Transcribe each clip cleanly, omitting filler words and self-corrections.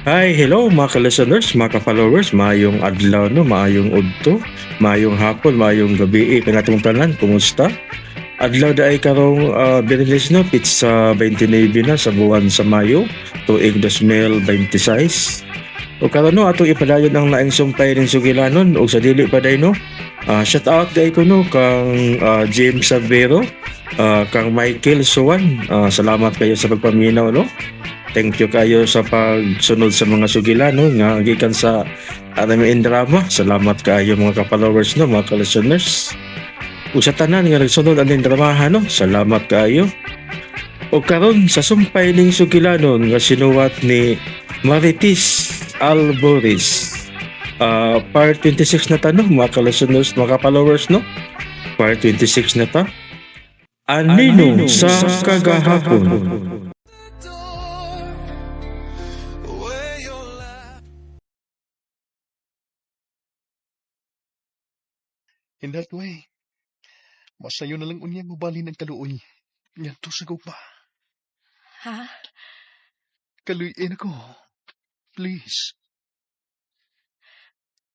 Hi, hello mga ka-listeners, mga ka-followers, maayong adlaw no, maayong udto, maayong hapon, maayong gabi, eh, kanatong tanan, kumusta? Adlaw da ay karong Biyernes no, pizza 29 na sa buwan sa Mayo, tuig 2026. O karon no, atong ipadayon ang laing sumpay ning sugilanon og sa dili pa day no. Shout out day ko no kang James Savero, kang Michael Suwan. Salamat kayo sa pagpaminaw no. Thank you kayo sa pagsunod sa mga sugila no nga gikan sa RMN Drama. Salamat kaayo mga ka-followers no, mga ka-listeners. Ug sa tanan nga nagsunod aning dramaha no, salamat kaayo. O karon sa sumpay ning sugilanon nga sinuwat ni Marites Alboris. Part 26 na ta no, mga ka-listeners, mga ka-followers no. Part 26 na ta. Anino sa kagahapon. In that way, masayo na lang unya mobalin ang kaluoy. Ngadto sa gugma. Ha? Kaluoyin ako. Please.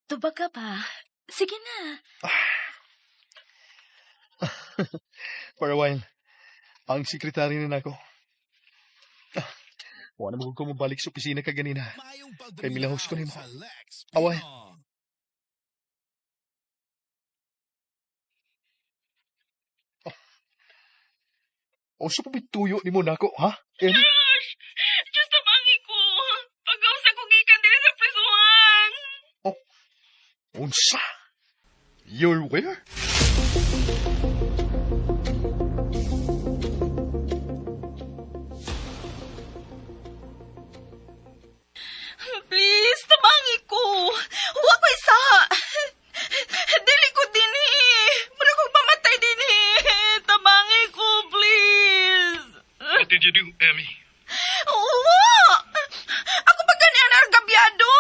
Tubag ka ba? Sige na. For a while, ang sekretary na nako. Wala mo ko mobalik sa opisina ka ganina. Kay milahos ko nimo. Away. Oh. Unsa pa may tuyo nimo nako, ha? Eh, Josh! Diyos tabangi ko! Pag-usa ko gikan diri sa prisuhan! Unsa? You're where? Please, tabangi ko! Huwag ko isa! Dili ko dinhi! Mura ko pamatay dinhi! Tabangi ko, please! What did you do, Emmy? Uwa! Ako ba gani ang argabyado?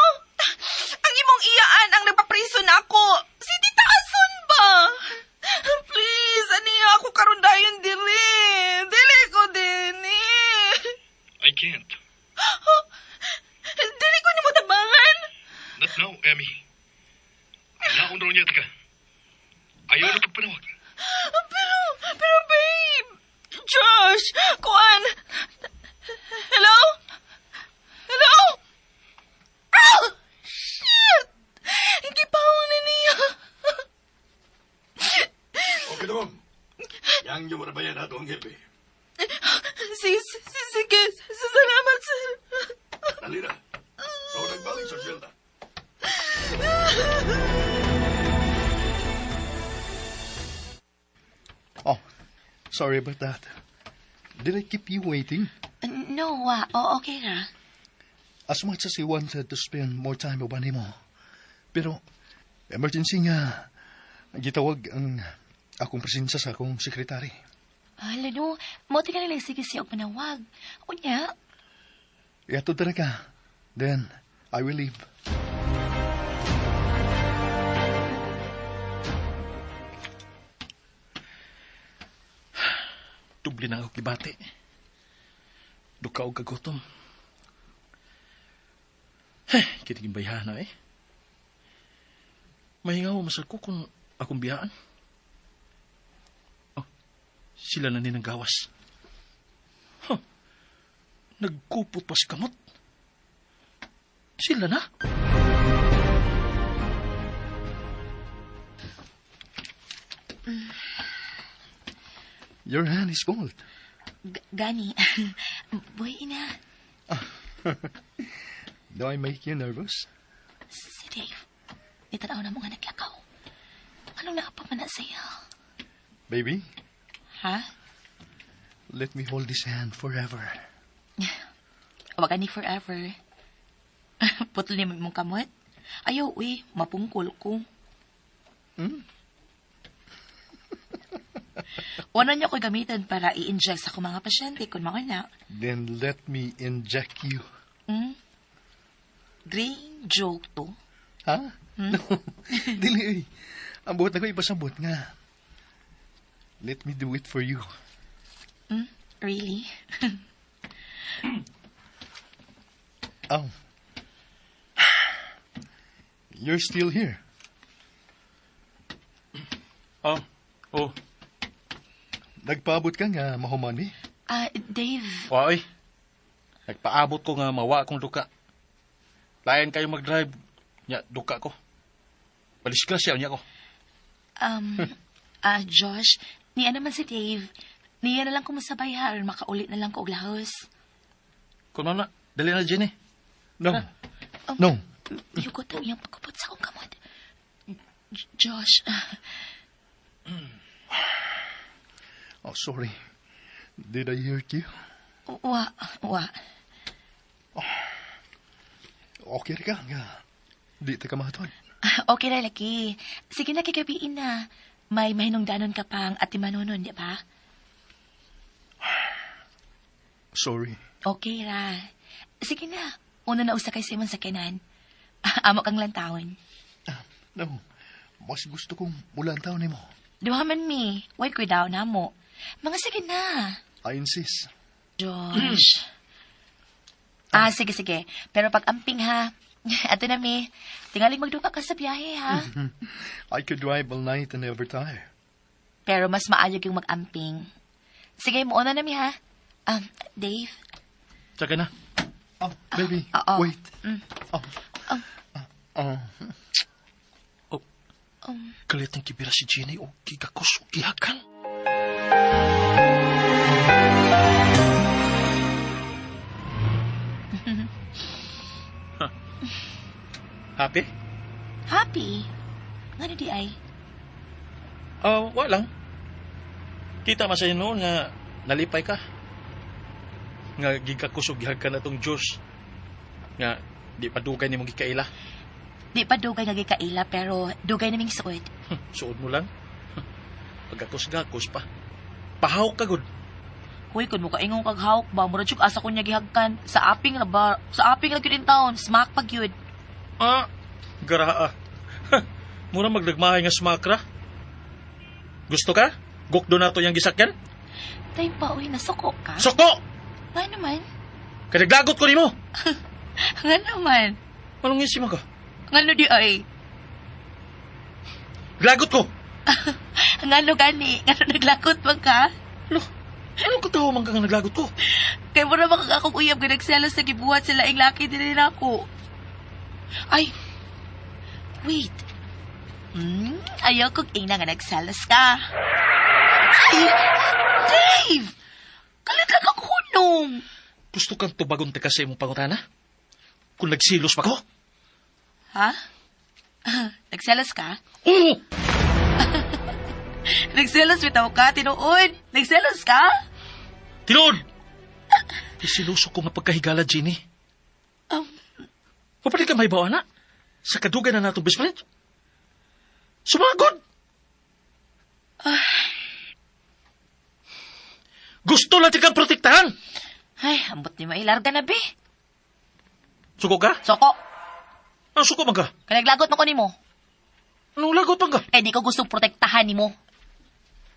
Ang imong iyaan ang nagpapriso na ako. Si Tita Ason ba? Please, aniya ako karon dayon diri. Dili ko dinhi. I can't. Dili ko nimo tabangan. Not now, Emmy. Naon raw niya taga. Ayaw na pagpanawag. Pero babe, Josh, kuan. Hello? Hello? Ah! Shit! Gipaon na niya. Okay naman. Yang yung marabayan nato ang hepe. Sige, sige, salamat, sir. Dali na. So, nagbalik sa siyelda. Oh, sorry about that. Did I keep you waiting? No, oh, okay ra. As much as I wanted to spend more time uban nimo. Pero, emergency nga. Gitawag ang akong presensya sa akong sekretary. Hala no, mo ti ka lang sige siya og panawag. Unya, Iatod na ka. Then, I will leave. Dubli na ako gibati. Duka og kagutom. Hey, kitiging bayhana eh. Mahingaw masal ko kung akong biyaan. Oh, sila na ni gawas. Huh, nagkupot pa si kamot. Sila na? Your hand is cold. Gani. Boy, ina. Do I make you nervous? Si Dave. Itanaw na mo nga naglakaw. Anong nakapaman na siya? Baby, Ha? let me hold this hand forever. Wag ani forever. Putol niya mong kamot. Ayaw, uy. Mapungkol ko. Hmm? Wala niyo ko gamitan para i-inject sa akong mga pasyente kung mawala. Then let me inject you. Hmm? Green joke to. Ha? No. Dili eh. Ang buhat na ko ipasabot nga. Let me do it for you. Really? Oh. You're still here. Oh, oh. Nagpaabot ka nga mahuman mi? Ah, Dave. Wa oy. Nagpaabot ko nga mawa akong duka. Lain kayo mag-drive. Nya, duka ko. Palisgrasya niya ko. Josh, niya naman si Dave. Niya na lang kumusabay ha, or makaulit na lang ko og lahos. Kung na, dali na Jenny. No. No. Yugot ang iyang pagkupot sa akong kamot. Josh, Oh, sorry. Did I hurt you? Wa, wa. Okay ra ka nga. Di ta ka mahatod. Ah, okay na, laki. Sige na, kagabiin na. May mahinungdanon ka pang atimanunon, di ba? Sorry. Okay ra. Sige na. Una na usa kay Simon sa kinan. Amo kang lantawon. No. Mas gusto kong mulantaw nimo. Duha man mi. Way ko daw na mo. Mga sige na. I insist. Josh. Sige, sige. Pero pag amping ha. Ato na mi. Tingaling magduka ka sa biyahe ha. I could drive all night and never tire. Pero mas maayog yung mag-amping. Sige, muuna na mi ha. Dave. Tsaka na. Oh, baby, oo. wait. Oh. Oh. Oh. Kalit ng kibira si Jenny o gigakos o gihakan. Huh. Happy? Happy? Ngano di ay? Oh, wala lang. Kita man sa noon nga nalipay ka. Nga gigakos o gihagkan na tong Diyos. Nga di pa dugay nimo gikaila. Di pa dugay nga gikaila pero dugay naming suod. Suod mo lang. Pagkakos-gakos pa. Pahawk ka gud. Huy, kun mo kaingong kag hawk ba, murag jud asa ko niya gihagkan. Sa aping ra ba? Sa aping ra gyud in town, smack pag yun. Ah, garaa. Mura magdagmahay nga smack ra. Gusto ka? Gukdo na to yung gisakyan? Time pa, uy, nasuko ka? Suko! Nga naman? Kaya naglagot ko nimo. Nga naman? Anong ngisi mo ka? Nga di ay? Glagot ko! Nga no gani? Nga no naglagot man ka? Ano? Anong katawa man ka nga naglagot ko? Kaya mo naman kag akong uyab nga nagselos sa gibuhat sa laing laki din rin ako. Ay! Wait. Ayaw kong ingna nga nagselos ka. Ay! Dave! Kalit lang ako hunong! Gusto kang tubagon ta sa imong pangutana? Kung nagsilos pa ko? Ha? Nagselos ka? Oo! Nagselos bitaw ka, tinuod. Nagselos ka? Tinuod! Isiluso ko nga pagkahigala, Jenny. Papalit ka may bawa na? Sa kadugay na natong best friend? Sumagod! Gusto lang kang protektahan! Ay, ambot ni mailarga na, be. Suko ka? Soko. Ang suko man ka? Kaya naglagot mo ko nimo. Anong lagot man ka? Eh, di ko gustong protektahan nimo.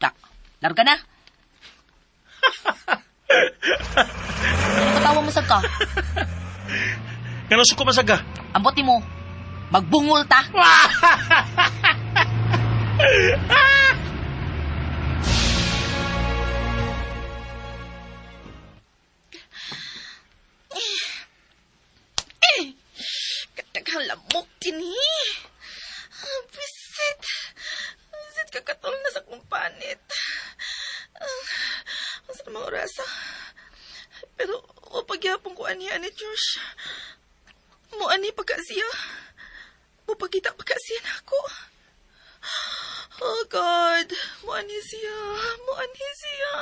Tak, larga na. Ano katawa mo sa ka? Nga suko man sa ka? Ambot nimo. Magbungol ta. Kadaghang lamok dinhi. Bisit. Bisit kakatol na sa akong panit. Ang sa mga orasa. Pero o pagyapon ko ani ani Josh. Mo ani pagka siya. Mo pagkita pagka siya nako. Oh God, mo ani siya. Mo ani siya.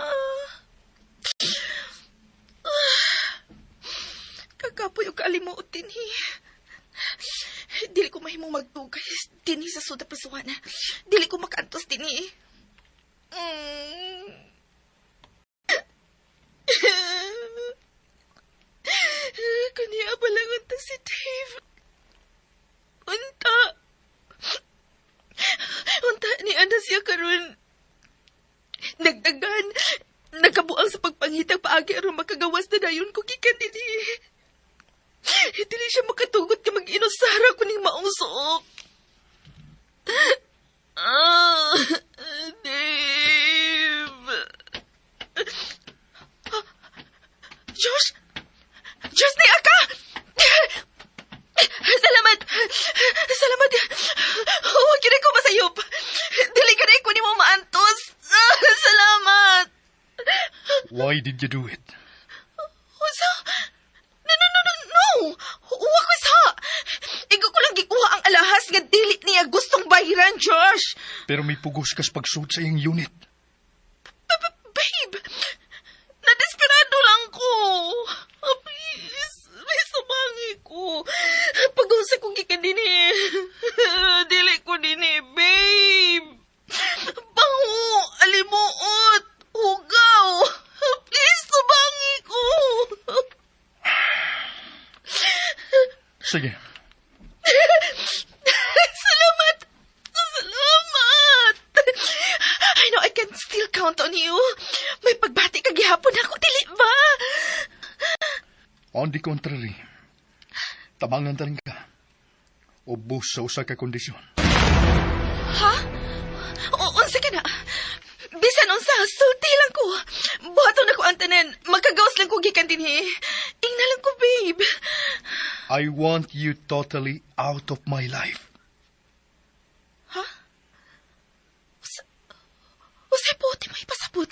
Kakapoy og kaalimuot dinhi. Dili ko mahimong magdugay dinhi sa suda prisuhan. Dili ko makaantos dinhi. Kaniya pa lang unta si Dave. Unta. Unta ni ana siya karon. Nagdagan. Nagkabuang sa pagpangitag paagi aron makagawas na dayon ko gikan dinhi. Dili siya makatugot nga mag-inusara ko ning maong suok. Ah, Dave. Josh! Josh, niya ka! Salamat! Salamat! Huwag yun ko masayop. Dili ka na ko ni mo maantos. Salamat! Why did you do it? Unsa? No, no, no, no, no! Uwa ko sa! Igo ko lang gikuha ang alahas nga dili niya gustong bahiran, Josh! Pero may pugos kas pagsuot sa iyang unit. Babe! Nadesperado lang ko! Oh, please! Please, sumangi ko! Pag-usa kong gikan din eh. Dili ko din eh, babe! Bango! Alimuot! Hugaw! Please, tumangi ko! Sige, Salamat! Salamat! I know I can still count on you. May pagbati ka gihapon ako, dili ba? on the contrary, tabangan ta rin ka. Ubos sa usa ka kondisyon. Ha? O, unsa ka na? Bisan unsa, sulti lang ko. Buhaton ako ang tanan. Magkagawas lang ko gikan dinhi. Ingna lang ko, babe. I want you totally out of my life. Ha? Usa po, ti may pasabot.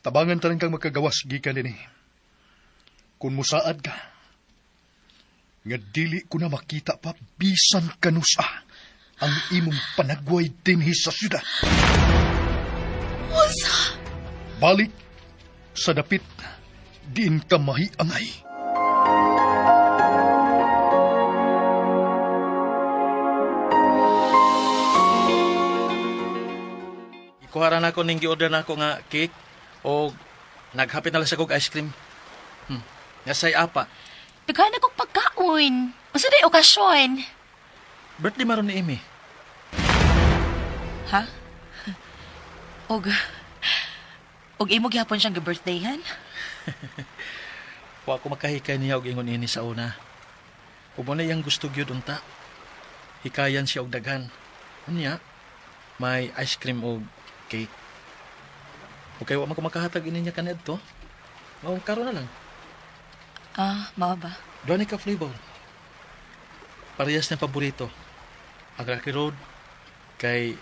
Tabangan ta rin kang magkagawas gikan dinhi. Kung musaad ka, nga dili ko na makita pa bisan kanusa ang imong panagway dinhi sa syudad. Unsa? Balik sa dapit, diin ka mahiangay. Ikuha ra nako ning gi-order nako nga cake o naghapit na lang sa kog ice cream. Nga say apa. Daghan na kong pagkaon. Unsa day okasyon? Birthday maron ni Amy. Ha? Og Og imo gihapon siyang gi-birthdayhan? Wa ko makahikay niya og ingon ini sa una. Ug mo na iyang gusto gyud unta. Hikayan siya og daghan. Unya, may ice cream og cake. Okay, wa man ko makahatag ini niya kaniadto. Mao karon na lang. Ah, mao ba? Duha ni ka flavor. Parehas na paborito. Ang Rocky Road kay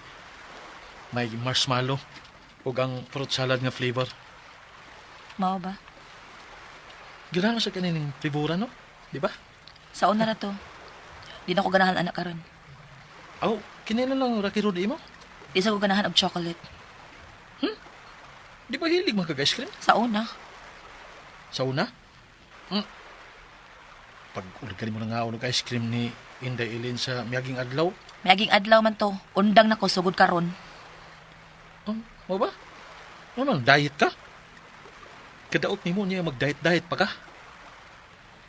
may marshmallow ug ang fruit salad nga flavor. Mao ba? Ganahan sa kanining flavora no? Di ba? Sa una na to. Di na ko ganahan anak karon. Aw, kini na lang Rocky Road imo. Di sa ko ganahan og chocolate. Di ba hilig man kag ice cream? Sa una. Sa una? Pag ulit ka mo na nga og ice cream ni Inday Ilin sa miyaging adlaw. Miaging adlaw man to. Undang na ko sugod karon. Oh, mo ba? Ano man, diet ka? Kadaot nimo niya mag-diet-diet pa ka.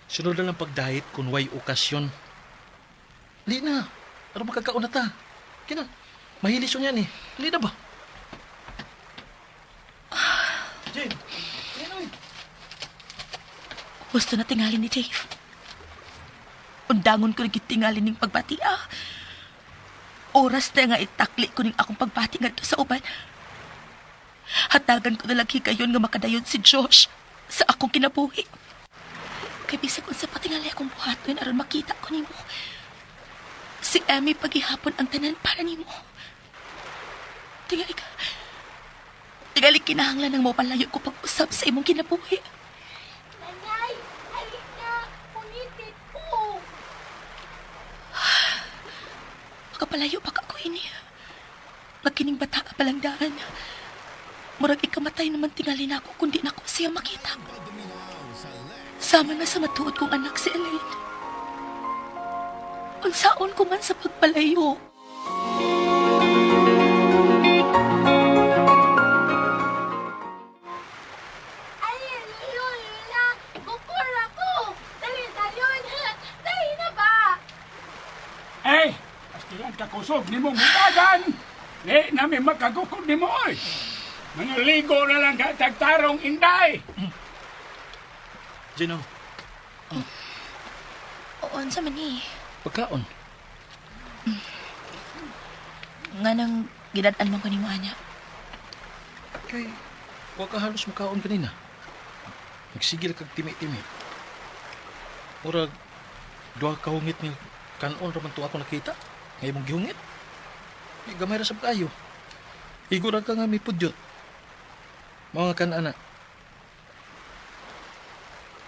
Sunod na lang pag-diet kung way okasyon. Li na, aron makakaon na ta. Kina, mahilis yun yan eh. Li na ba? Jane, li na oy. Gusto na tingali ni Dave. Undangon ko nagkitingali ning pagbati ah. Oras na nga itakli ko ning akong pagbati ngadto sa uban. Hatagan ko na lang higayon nga makadayon si Josh sa akong kinabuhi. Kay bisag unsa pa tingali akong buhaton aron makita ko nimo. Si Emmy paghihapon ang tanan para nimo. Tingali ka. Tingali kinahanglan ng mopalayo ko pag-usap sa imong kinabuhi. Nanay, halika! Punitit ko! Makapalayo pa ka ko ini. Magkining bata ka palang daan. Murag ikamatay naman tingali na ako kundi na ko siya makita. Sama na sa matuod kong anak si Elaine. Unsaon ko man sa pagpalayo. Ay, Lola! Bukor ako! Dali, dayon! Dali na ba? Eh, pastilan ka kusog ni mong hitagan. Di nami makagukod ni mo, oy. Mga ligo na lang ka tagtarong inday. Jane, oh, Oo, unsa man ni. pagkaon. Nga nang gidad-an man ko nimo ana. Kay, wa ka halos makaon kanina. Nagsigil kag timi-timi. Murag, duha ka hungit nga kanon ra man to ako nakita. Nga imong gihungit. Di gamay ra sab kaayo. Igo ra ka nga may pudyot. Mao nga kan-ana.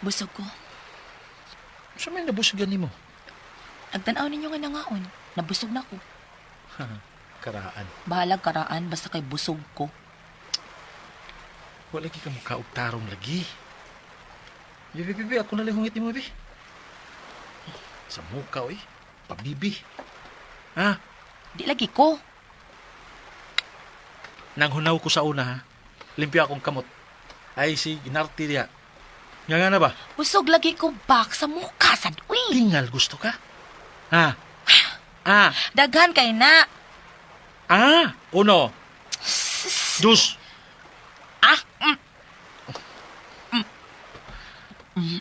Busog ko. Sa may nabusgan nimo? Nagtan-aw ninyo nga nangaon. Nabusog na ko. Karaan. Bahalag karaan basta kay busog ko. Wa lagi ka mukha og tarong lagi. Bibi, bibi, ako na lang hungit nimo, bibi. Sa mukha, oy. Pabibi. Ha? Di lagi ko. Nang hunaw ko sa una, ha? Limpyo akong kamot. Ay, si Ginarti diya. Nga nga na ba? Busog lagi ko bak sa mukha sad uy. Tingal gusto ka? Ha? Ah, Daghan kay na. ah, uno. Dus. Ah,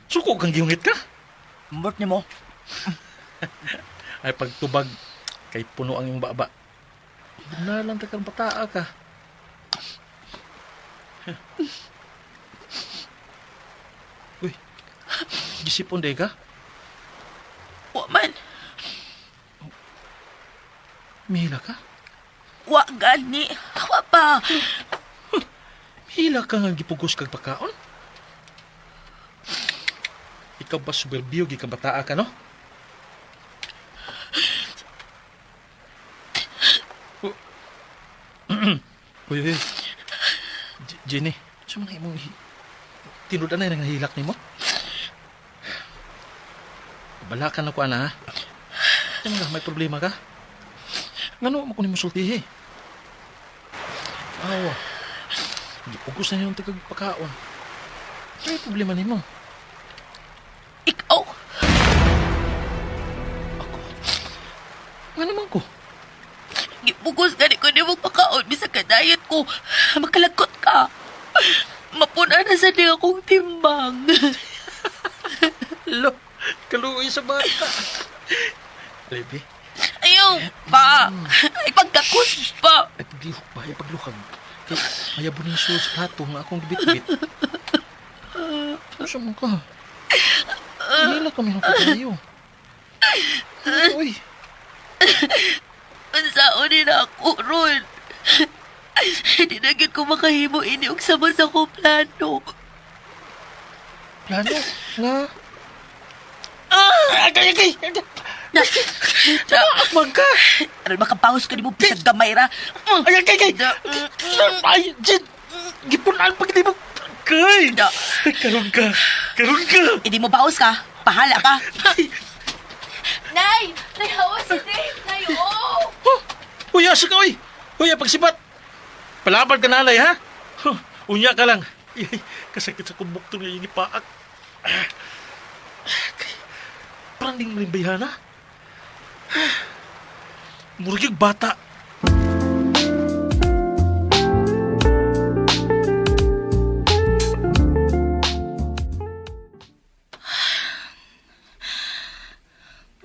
Suko kang gihungit ka? Mbot nimo. Ay, pagtubag, kay puno ang iyong baba. Na lang ta kang bataa ka. Uy, gisipon day ka? Wa man. Mihila ka? Wa gani. Wa pa. Mihila ka nga gipugos kag pagkaon? Ikaw ba soberbiyo gikan bataa ka, no? Uy, uy, uy. Jenny, sa mga imong tinud na yung nahilak nimo? Balakan na ko, ana, ha? Sa mga may problema ka? Ngano mo ko nimo sultihi? Awa. Gipugos na niyong tagag pagkaon. May problema nimo. Ikaw. Ako? Nga naman ko? Gipugos gani ko nimo pakaon bisag ka diet ko. Makalagkot ka. Mapuna na sa di akong timbang. Lo, kaluoy sa bata. Lebi, Ayaw pa. Ay pagkakus pa. ay paglihok ba, ay pagluhag. Kay, mayabo ni sulod sa plato nga akong gibit-bit. Ano sa mo ka? Hila kami ng kagayo. Uy, Unsaon ni na ako ron. Hindi na gyud ko makahimo ini og sama sa akong plano. plano nga. Ah! Agay, agay! Na, Man ka! aron makapaos ko nimo bisag gamay ra. Ay, agay, agay! Ay, Jen! Gipunaan pag di mo... Kay! Da. Ay, karon ka! Karon ka! Hindi mo baos ka. Pahala ka. Nay! Nay, hawa si Dave! Nay, oh! Huh! Uy, asa ka, uy! Uy, pagsibat! Palabad ka nanay, ha? Huh, unya ka lang. Ay, ay, kasakit sa kumok to nga yung ipaak. Ah, kay, Parang ding malimbayhana. Ah, Murag yung bata.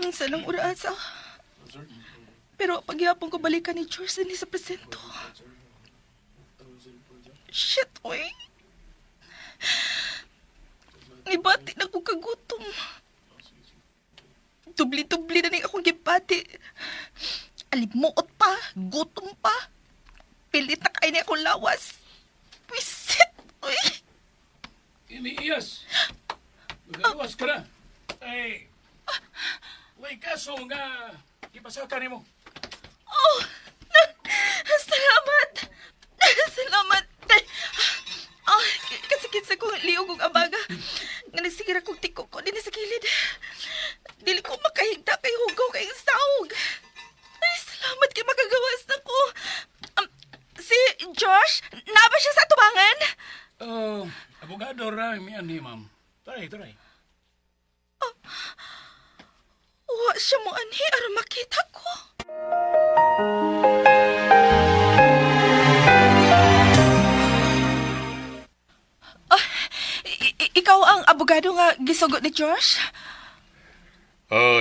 Ang salang orasa. Pero pagyapon ko balikan ni George dinhi sa presento. Shit, oy. Nibati na ko kagutom. Dubli-dubli na ni akong gibati. Alimuot pa, gutom pa. Pilit na kain ni akong lawas. Wisit, oy. Iniiyas. Magawas ka na. Ay, way kaso nga ipasaka nimo. Oh, salamat. Salamat. Ah, kasakit sa kong liog og abaga. Nga nagsigira kong tiko ko dinhi sa kilid. Dili ko makahigda kay hugaw kay sahog. Ay, salamat kay makagawas na ko. Si Josh, naa ba siya sa atubangan? Oh, abogado ra mi anhi, ma'am. Taray, taray. Wa siya mo anhi aron makita ko. Ah, ikaw ang abogado nga gisugot ni Josh?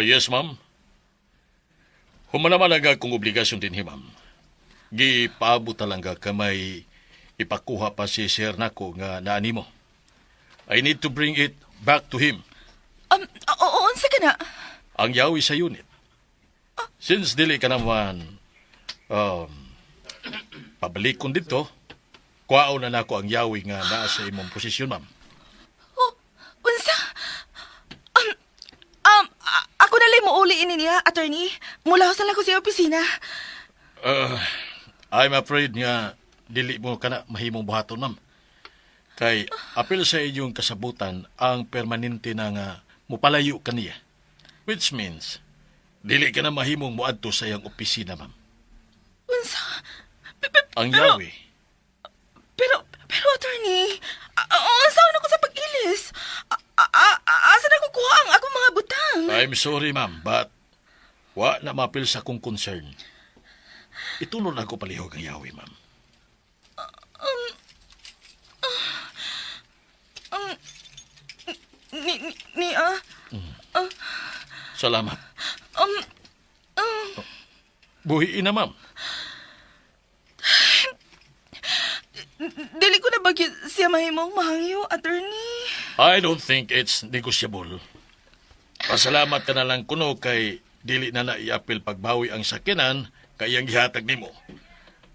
Yes, ma'am. Human naman ang akong obligasyon din, ma'am. Gipaabot na lang ka kamay ipakuha pa si sir nako nga naanimo. I need to bring it back to him. Oo, unsa ka na? Ang yawi sa unit. Since dili ka naman pabalikon dito, kuhaon na nako ang yawi nga naa sa imong posisyon, ma'am. Oh, unsa? Ako na lang muuli ini niya, attorney. Mula sa lang ko sa opisina. I'm afraid nga dili mo kana mahimong buhaton, ma'am. Kay apil sa inyong kasabutan ang permanente na nga mupalayo kaniya. Which means dili ka na mahimong muadto sa iyang opisina, ma'am. Unsa? Ang yawi, Pero attorney, unsa na ko sa pag-ilis? Asa na ko kuha ang akong mga butang? I'm sorry, ma'am, but wa na mapil sa akong concern. Itulon ako palihog ang yawi, ma'am. Ni. Salamat. Buhiin na, ma'am. Dili ko na ba gyud siya mahimong mahangyo, attorney? I don't think it's negotiable. Pasalamat ka na lang kuno kay dili na naiapil pagbawi ang sakyanan kay iyang gihatag nimo.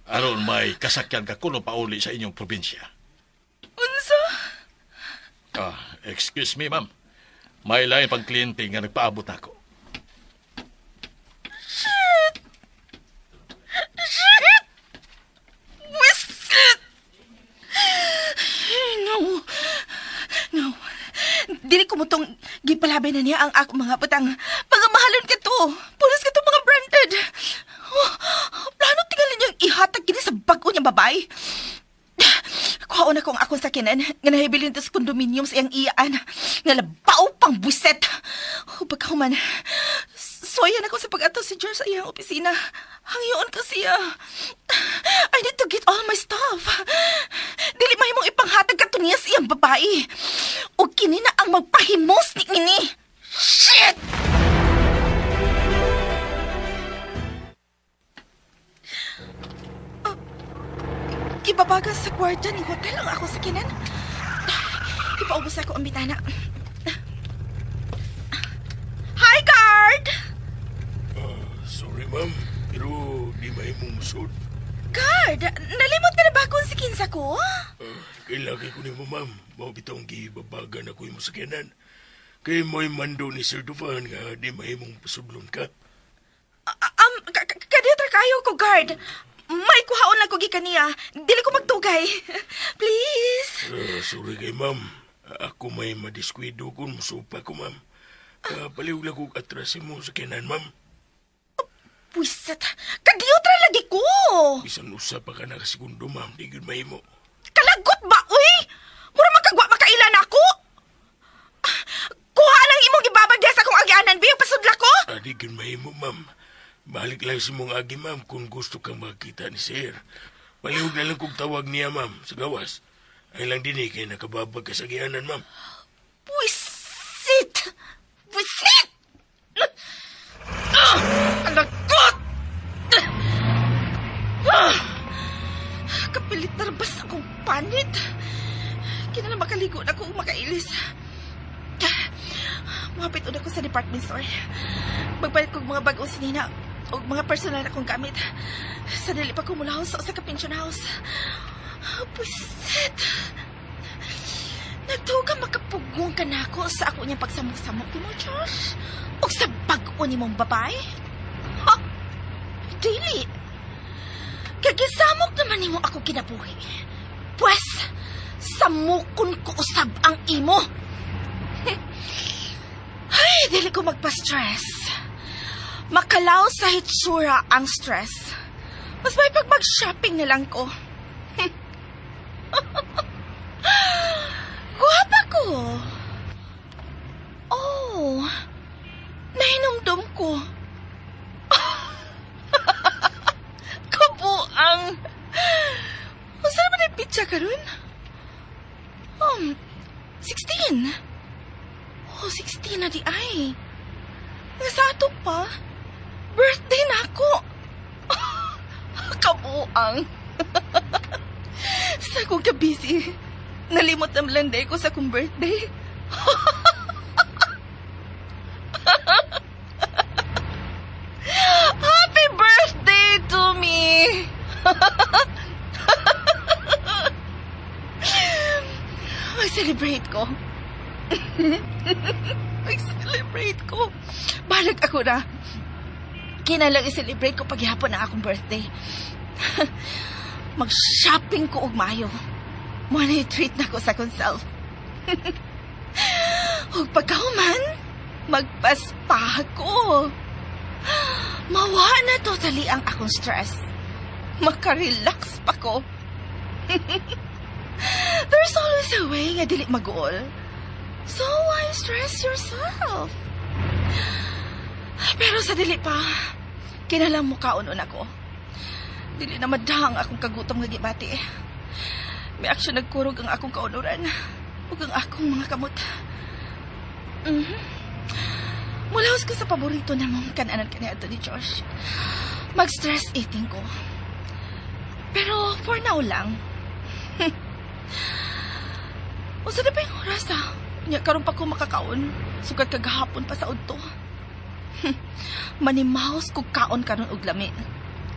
Aron may kasakyan ka kuno pauli sa inyong probinsya. Unsa? Ah, excuse me, ma'am. May lain pang kliyente nga nagpaabot nako. Shit! Shit! Wisit! No. No. Dili ko mo tong gipalabay na niya ang akong mga butang. Pagamahalon ka to. Pulos ka to mga branded. Oh, plano tingali niyang ihatag kini sa bag-o niyang babae. Kuhaon ako ang akong sakyanan nga nahibilin to sa condominium sa iyang iyaan. Nga labao pang buset. Oh, pagkahuman, suwayan ako sa pag-ato si George sa iyang opisina. Hangyoon ko siya. I need to get all my stuff. Dili mahimong ipanghatag kato niya sa iyang babae. O kini na ang magpahimos ni ini. Shit! Ah, gibabaga sa gwardiya ni hotel ang akong sakyanan. Ipaubos ako ang bitana. Hi, guard! Sorry, ma'am. Pero di mahimong musod. Guard! Nalimot ka na ba kung si Kinsa ko? Kay lagi ko nimo, ma'am. Mao bitong gibabagan ako imong sakyanan. Kay mo'y mando ni Sir Dufan nga di mahimong pasudlon ka. Kadiyot kayo ko, guard. May kuhaon lang ko gikan niya. Dili ko magtugay. Please. Sorry kay ma'am. Ako may madiskwido kung musupa ko, ma'am. Palihog lang kog atras imong sakyanan, ma'am. Buisit. Kadiyot ra lagi ko. Bisan usa pa ka nakasigundo, ma'am. Di gyud mahimo. Kalagot ba, uy? Mura man kag wa makaila nako. Ah, kuha lang imong gibabag diha sa akong agianan, bi, pasudla ko. Di gyud mahimo, ma'am. Balik lang sa imong agi, ma'am, kung gusto kang makita ni sir. Palihog na lang kog tawag niya, ma'am, sa gawas. Ay lang din eh, kay nakababag ka sa agianan, ma'am. Buisit! Buisit! Ah! Ang lagot! Ah! Kapilit na labas akong panit. Kinahanglan makaligo na ko makailis. Muhapit ako sa department store. Magpalit kog mga bag-ong sinina o mga personal na akong gamit. Sa dili pa ko mulaos sa usa ka pension house. Buisit! Nagtuo ka makapugong ka nako sa ako niyang pagsamok-samok nimo, Josh? O sa bag-o nimong babae? Ha? Dili. Kay gisamok naman nimo ako kinabuhi. Pwes, samukon ko usab ang imo. Ay, dili ko magpa-stress. Makalaw sa hitsura ang stress. Mas may pag mag-shopping na lang ko. Guwapa ko. Oh, nahinumdum ko. Kabuang. Unsa naman ang pitsa karon? 16. Oh, 16 na diay. Nga sa ato pa, birthday na ako. Kabuang. Buang. Sa akong ka-busy, nalimot ang landay ko sa akong birthday. Happy birthday to me! Mag-celebrate ko. Mag-celebrate ko. Balag ako na. Kinalang i-celebrate ko paghihapon ang akong birthday. Mag-shopping ko og mayo. Mo na treat na ko sa akong self. Ug pagkahuman, magpaspa ko. Mawa na totally ang akong stress. Makarelax pa ko. There's always a way nga dili maguol. So why stress yourself? Pero sa dili pa, kinalang mo kaon ako. Dili na madang akong kagutom nga gibati. May aksyon nagkurog ang akong kaunuran ug ang akong mga kamot. Mulaos ko sa paborito na mong kananan kaniadto ni Josh. Mag-stress eating ko. Pero for now lang. Usa na ba yung oras ah? Nya karon pa ko makakaon. Sukat kagahapon pa sa udto. Manimaos kog kaon karon og lami.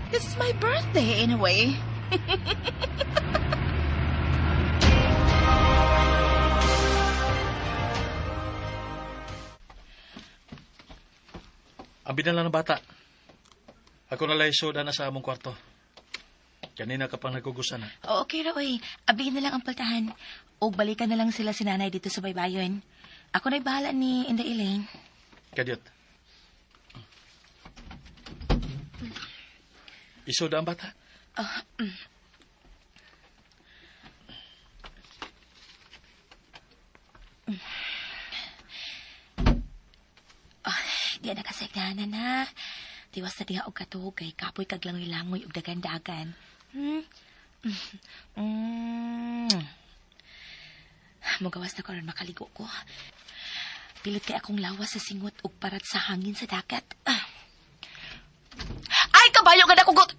It's my birthday anyway. Abi na lang ng bata. Ako na lang isoda na sa among kwarto. Kanina ka pang nagkugusan na. O, okay ra, oy. Abihin na lang ang paltahan. O balikan na lang sila si nanay dito sa baybayon. Ako na'y bahala ni Inday Elaine. Kadyot. Isoda ang bata. Di na kasagdanan na. Tiwas na diha og katuog kay kapoy kag langoy-langoy og dagan-dagan. Hmm? Mugawas na karon makaligo ko. Pilot kay akong lawas sa singot ug parat sa hangin sa dagat. Ah. Ay, kabayo ka na kugot!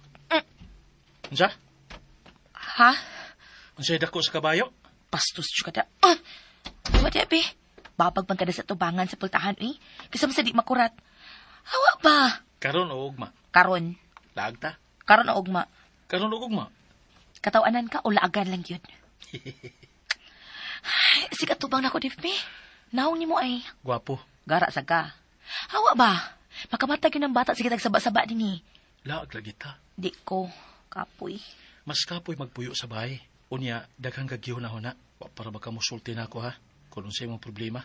Unsa? Ha? Unsay dako sa kabayo? Bastos ka da. Ah! What be? Babag man ka na sa tubangan sa pultahan, eh. Kaysa mo sa di makurat. Hawa ba? Karon o ugma? Karon. Laag ta? Karon o ugma. Karon o ugma? Katawanan ka o laagan lang yun. Ay, sikat tubang na ko, Dave, Naong ni mo ay. Gwapo. Gara sa ka. Hawa ba? Makamatag yun ang bata sige tagsaba-saba din eh. Laag lagi ta. Di ko. Kapoy. Mas kapoy magpuyo sa bahay. Unya, daghang gagyo na hona. Wa para baka musulti na ako ha. Kung unsay mong problema.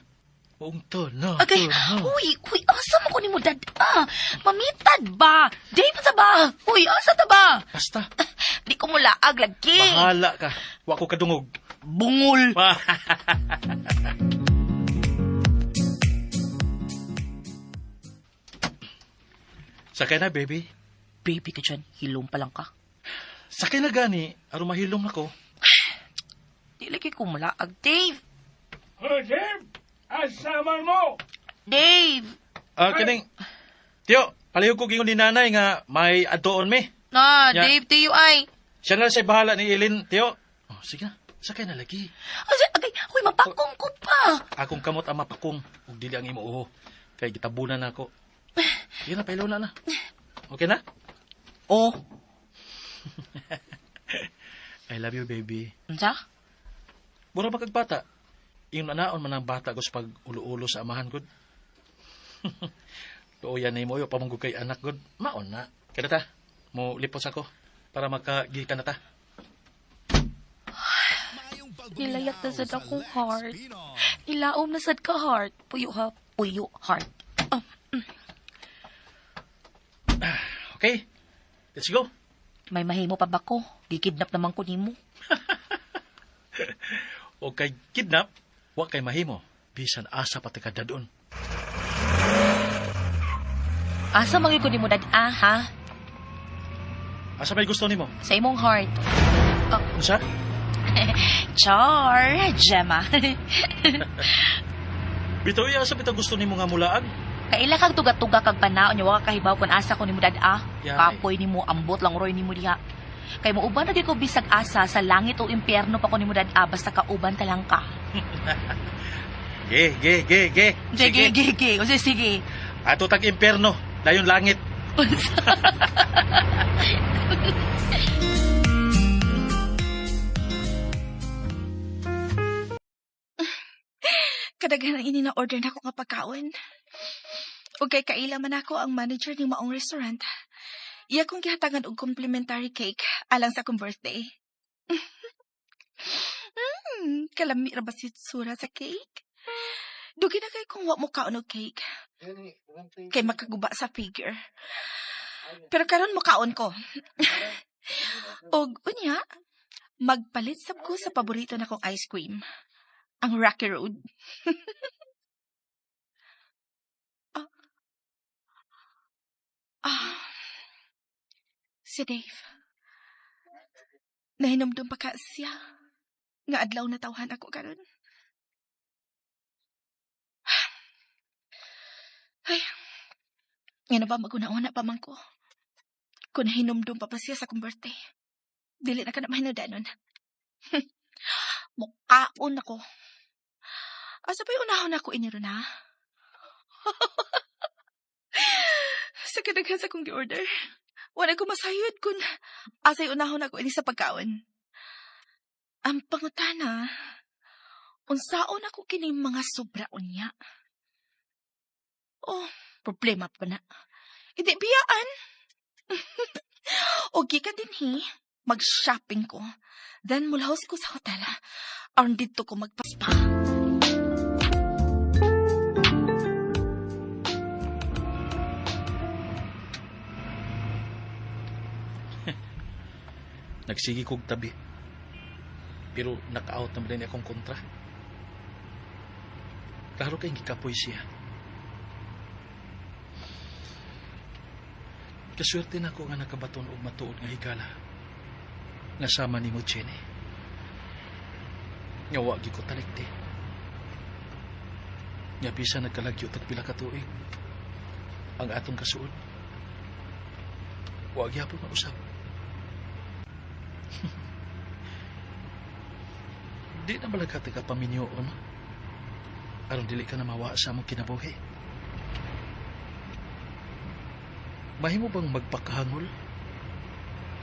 Maong to na. Agay, to na. uy, uy, asa mo ko ni mo dad? Ah, mamitad ba? Dave sa ba? Uy, asa ta ba? Basta. Di ko mulaag lagi. Bahala ka. Wa ko kadungog. Bungol. Sakay na, baby. Baby ka dyan, hilom pa lang ka. Sakay na gani. Aron mahilom na ko. Di lagi ko mulaag, Dave. Oh, Dave! Asa man mo? Dave! Ah, kining. Tiyo, palihog ko gingon ni nanay nga may adtoon mi. Na, Ya. Dave, tiyo ay. Siya na lang siya bahala ni Eileen, Tiyo. Oh, sige na. Sakay na lagi. Asa, agay, uy, mapakong ko pa. Akong kamot ang mapakong ug dili ang imo uho. Kay gitabunan na ako. Sige na, pailaw na na. Okay na? Oh. I love you, baby. Unsa? Mura ba kag bata? Iyong nanaon man ang bata ko sa pag-ulo-ulo sa amahan, god. Tuoyan na imo, pamunggo kay anak, god. Maon na. Kada ta, mo lipot sa ko para makagikan na ta. Nilayak na sad akong heart. Nilaom na sad ka heart. Puyo ha, puyo heart. Ah, Okay, let's go. may mahimo pa ba ko? Gikidnap naman ko nimo. O kay kidnap, wa kay mahimo. Bisan asa pati ka dadon. Asa mangyud ko nimo dad ah, ha? Asa may gusto nimo? Sa imong heart. Unsa? Char, Gemma. Bitaw iya asa bitaw gusto nimo nga mulaag? Kaila kag tuga-tuga kag panaon nya wa ka kahibaw kun asa ko nimo dad ah. Yay. Kapoy nimo ambot lang roy nimo diha. Kay muuban ra gyud ko bisag asa sa langit o impyerno pa ko nimo dad-a basta kauban ta lang ka. Ge, ge, ge, ge. Sige, sige, sige. Sige, sige. Ato tag impyerno, dayon langit. Kadaghan ang ini na order nako nga pagkaon. Ug kay kaila man ako ang manager ning maong restaurant. Iya kong gihatagan og complimentary cake alang sa akong birthday. Kalami ra ba si tsura sa cake? Dugi na kay kung wa mo kaon og cake. Kay makaguba sa figure. Pero karon mo kaon ko. Og unya, magpalit sab ko sa paborito nakong ice cream, ang Rocky Road. Ah, si Dave. Nahinomdum pa ka siya. Nga adlaw na tawhan ako karon. Ay, nga na ba maguna-una pa man ko. Kung nahinumdum pa pa siya sa akong birthday. Dili na ka na mahinudanon. Mukaon ako. Asa pa yung unahon ako iniro na? Sa kadaghan sa akong gi-order. Wala ko masayod kung asay unahon ako ini sa pagkaon. Ang pangutana, unsaon ako kining mga sobra unya? Oh, problema pa na. Hindi biyaan. O gikan dinhi, mag-shopping ko. Then mulahos ko sa hotel. Aron didto ko magpaspa. Nagsige kog tabi. Pero naka-out naman din akong kontra. Klaro kay gikapoy siya. Kaswerte na ko nga nakabaton og matuod nga higala. Nga sama nimo, Jenny. Nga wa gyud ko talikdi. Nga bisan nagkalagyo tag pila ka tuig ang atong kasuod, wa gyapon mausab. Di na balaghat ka paminyoon aron dili ka na mawa sa among kinabuhi. Mahimo bang magpakahangol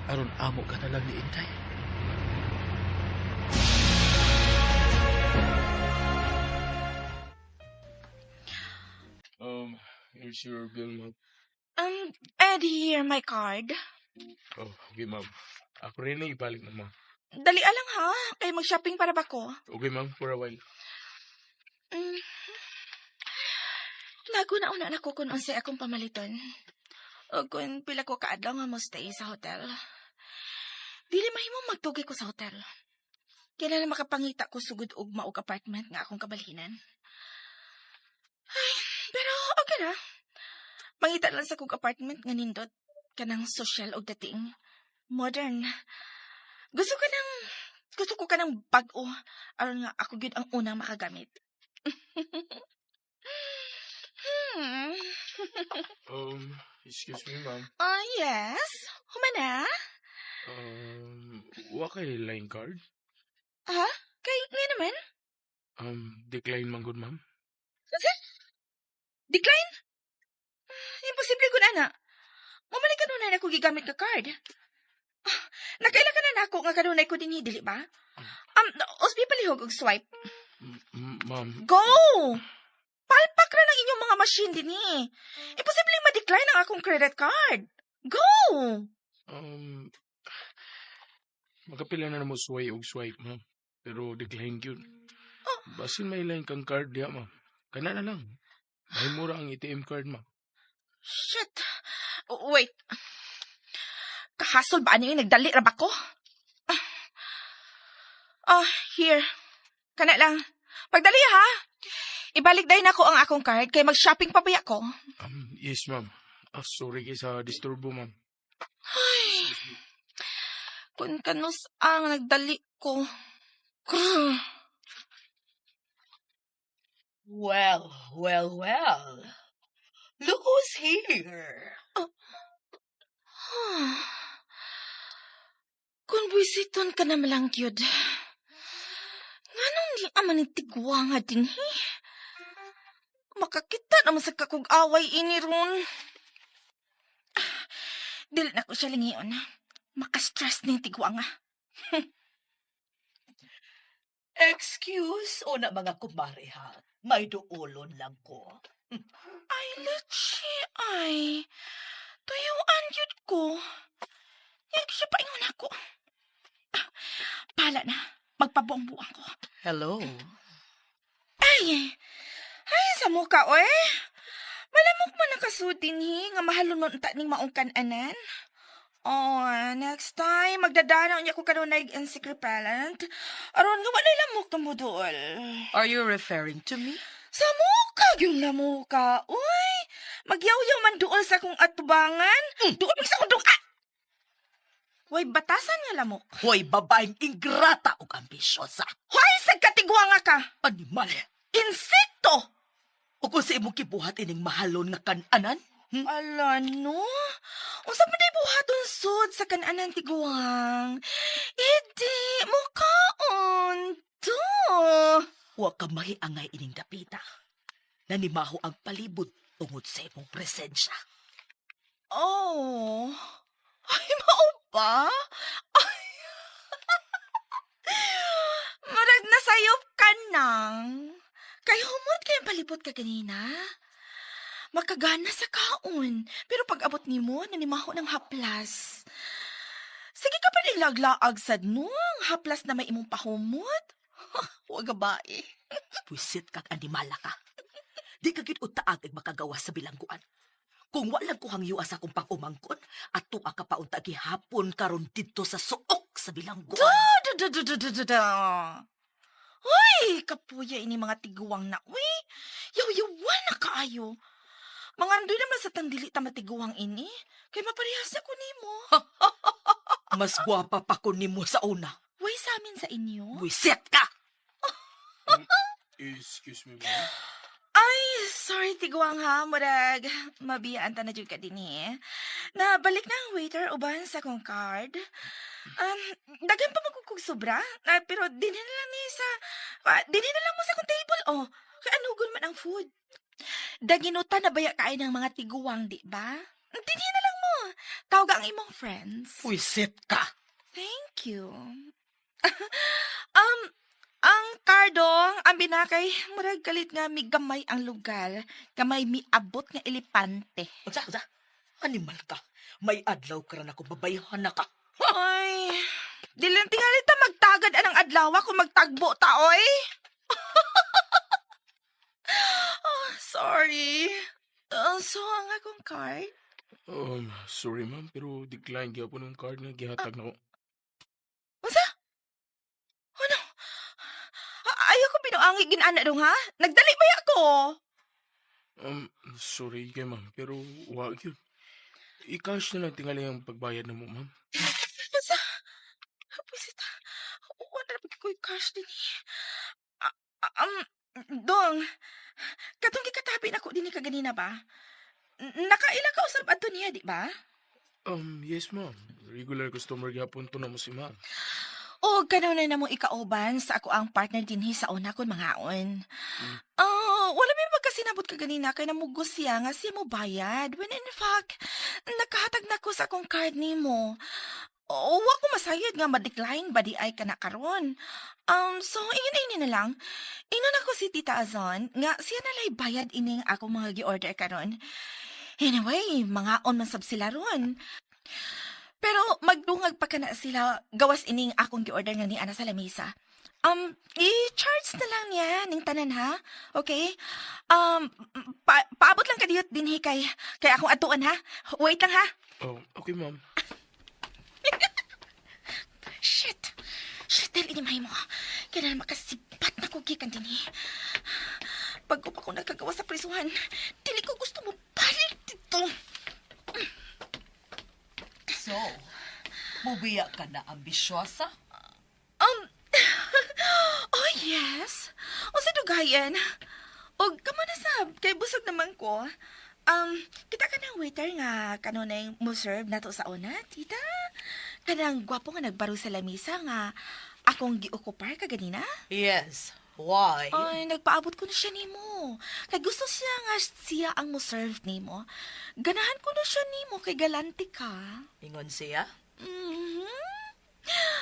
aron amo ka na lang ni Inday? Here's your bill, ma'am. And here my card. Oh, okay, ma'am. Ako rin na ibalik na, ma'am. Dali lang ha, kay mag-shopping para ba ko? Okay, ma'am, for a while. Naguna-una na ko kung unsay akong pamaliton. O kung pila ko kaadlaw nga mo stay sa hotel. Dili mahimo magtugi ko sa hotel. Kailangan makapangita ko sugod og maog apartment nga akong kabalhinan. Ay, pero okay na. Mangita lang sa kog apartment nga nindot kanang social og dating. Modern. Gusto ko kanang bag-o aron nga ako gyud ang unang makagamit. Excuse me, ma'am. Oh, yes. Humana? Wa kay line card? Ha? Kay nga naman? Decline man gud, ma'am. Kasi? Decline? Imposible ko na. Mumalik ka kanunay na ko gigamit ka card. Ah, nakaila ka na nako nga kanunay ko dinhi, dili ba? Usbi palihog og swipe. Ma'am. Go! Palpak ra ng inyong mga machine dinhi. Imposible ma-decline ang akong credit card. Go! Makapila na mo swipe og swipe, ma'am. Pero decline gyud. Oh. Basin may line kang card diya, ma'am. Kana na lang. May mura ang ATM card, ma'am. Shit. Oh, wait. Kahasol ba ano yung nagdali ra ba ko? Ah, here. Kana lang. Pagdali ha. Ibalik dahil nako ang akong card kay mag-shopping pa ba ko? Yes, ma'am. Ah, sorry kay sa disturbo, ma'am. Ay. Kung kanus ang nagdali ko. Grr. Well, well, well. Look who's here. Oh. Pwisiton ka na malang gyud. Nganong di aman ni tigwanga dinhi? Makakita naman sa kakog away ini ron. Ah, dili na ko siya lingion. Maka-stress ning tigwanga. Excuse, una mga kumare ha. May duolon lang ko. Ay, leche, ay. Tuyuan yun ko. Yan siya paingon ako. Ah, pala na. Magpabuang-buang ko. Hello? Ay, ay, sa muka, oy. Malamok mo nakasud dinhi nga mahalon nun ta ning maong kananan. Oh, next time, magdadanaw niya ko kanunay insect repellent. Aron nga walay lamok na mo dool. Are you referring to me? Sa muka, yung lamuka. Uy, magyaw-yaw man dool sa akong atubangan. Dool sa akong dung... Ah! Hoy, batasan nga lamok. Hoy, babaeng ingrata ug ambisyosa. Hoy, sa katigwanga ka. Animal. Insekto! O kung sa imong kibuhat ining mahalon nga kananan? Hmm? Ala, no? Unsa pa day buhaton sud sa kananan tiguang? Idi, mukaon to. Wa ka mahiangay ining dapita. Nanimaho ang palibot tungod sa imong presensya. Oh. Ay, mao ba? Ay. Murag nasayop ka nang. Kay humot kayong palibot ka ganina. Makagana sa kaon. Pero pag abot nimo, nanimaho ng haplas. Sige ka pa laglaag sad no, ang haplas na may imong pahumot. Huwag bae. Pwisit kag animala ka. Di ka gid utaag ag makagawa sa bilangguan. Kung walang kuhang yuas akong pag-umangkon, ato ka paunta gihapon karon didto sa suok sa bilangguan. Du, du, du, du, du, du, du. Uy, kapuya ini mga tiguang na. Uy, yaw-yawan na kaayo. Mga andoy naman sa tandili ta matiguang ini. Kay maparehas na ko nimo. Mas gwapa pa ko nimo sa una. Way sa amin sa inyo. Buisit ka! Excuse me, ma'am. Ay, sorry tiguang ha, murag. Mabiyaan ta na jud ka dinhi. Nabalik na ang waiter uban sa akong card. Daghan pa magkukog sobra, ah, pero dinhi na lang ni sa dinhi na lang mo sa akong table oh. Kay anugon man ang food. Daginuta na baya kaay ng mga tiguang, di ba? Dinhi na lang mo. Tawag ang imong friends. Buisit ka! Thank you. um, ang kardong, ang binakay, murag kalit nga migamay ang lugar, gamay miabot nga elepante. Unsa, unsa? Animal ka. May adlaw ka rin ako, babayhan na ka. Ay, dili lang tingali ta magtagad anang adlaw kung magtagbo ta, oy. Oh, sorry. So, ang akong card? Sorry, ma'am, pero decline gyapon ang card nga gihatag nako. Unsa? Ano? Ayaw ko binuangi ginana dong, ha? Nagdali ba ako? Sorry kay ma'am, pero wa gyud. I-cash na lang tingali ang pagbayad namo, ma'am. Unsa? Pwisit. Wala na ko'y cash din eh. Dong, katong gikatabi na ko din kaganina ba? Nakaila ka usab adto niya, di ba? Yes, ma'am. Regular customer gyapon to namo si ma'am. O kanunay na mo ikauban sa ako ang partner dinhi sa una kon mangaon. Oh, wala may magkasinabot ka ganina kay namugos siya nga siya mo bayad. When in fact, nakahatag na ko sa akong card nimo. O, wa ko masayod nga ma-decline ba di ay ka na karon. So ingin ini na lang. Ingon ako si Tita Azon nga siya na lay bayad ining ako mga gi-order karon. Anyway, mga on man sab sila ron. Pero magdungag pa kana sila gawas ining akong gi-order nga ni ana sa lamesa. I-charge na lang niya ning tanan ha. Okay? Paabot lang kadiyot dinhi kay kay akong atuan ha. Wait lang ha. Oh, okay, ma'am. Shit. Shit, dahil inimay mo. Kailan makasibat na ko gikan dinhi. Bago pa ko nagkagawa sa prisuhan, dili ko gusto mo balik dito. So, mubiya ka na ambisyosa? Oh yes. O sa dugayan. O kamo na sab, kay busog naman ko. Kita ka ng waiter nga kanunay mo serve nato sa una, tita. Kanang gwapo nga nagbaro sa lamisa nga akong giokupar kaganina? Yes. Why? Ay, nagpaabot ko na siya nimo. Kay gusto siya nga siya ang mo-serve nimo. Ganahan ko na siya nimo kay galante ka. Ingon siya? Mhm.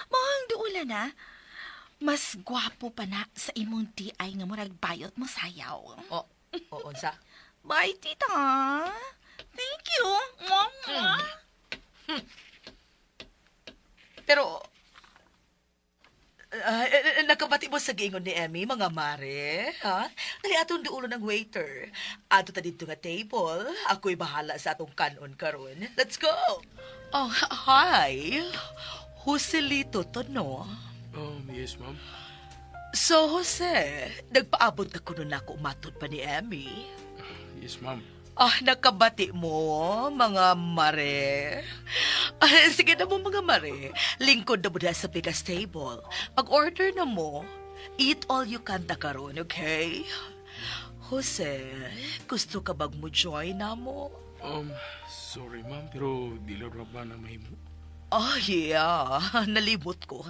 Mohang duula na. Mas gwapo pa na sa imong DI nga murag bayot mo sayaw. O, o, unsa? Bye, tita. Thank you. Mwah, mwah. Pero, nakabati mo sa giingon ni Emmy, mga mare, ha? Dali atong duulo ng waiter. Ato ta dito nga table. Ako'y bahala sa atong kanon karon. Let's go! Oh, hi! Joselito to, no? Yes, ma'am. So, Jose, nagpaabot ka kuno nako matod pa ni Emmy. Yes, ma'am. Ah, nakabati mo, mga mare. Ah, sige na mo, mga mare. Lingkod na mo na sa bigas table. Pag-order na mo, eat all you can ta karon, okay? Jose, gusto ka bag mo join na mo? Sorry, ma'am, pero di lang ba na mahimo? Oh, yeah. Nalimot ko.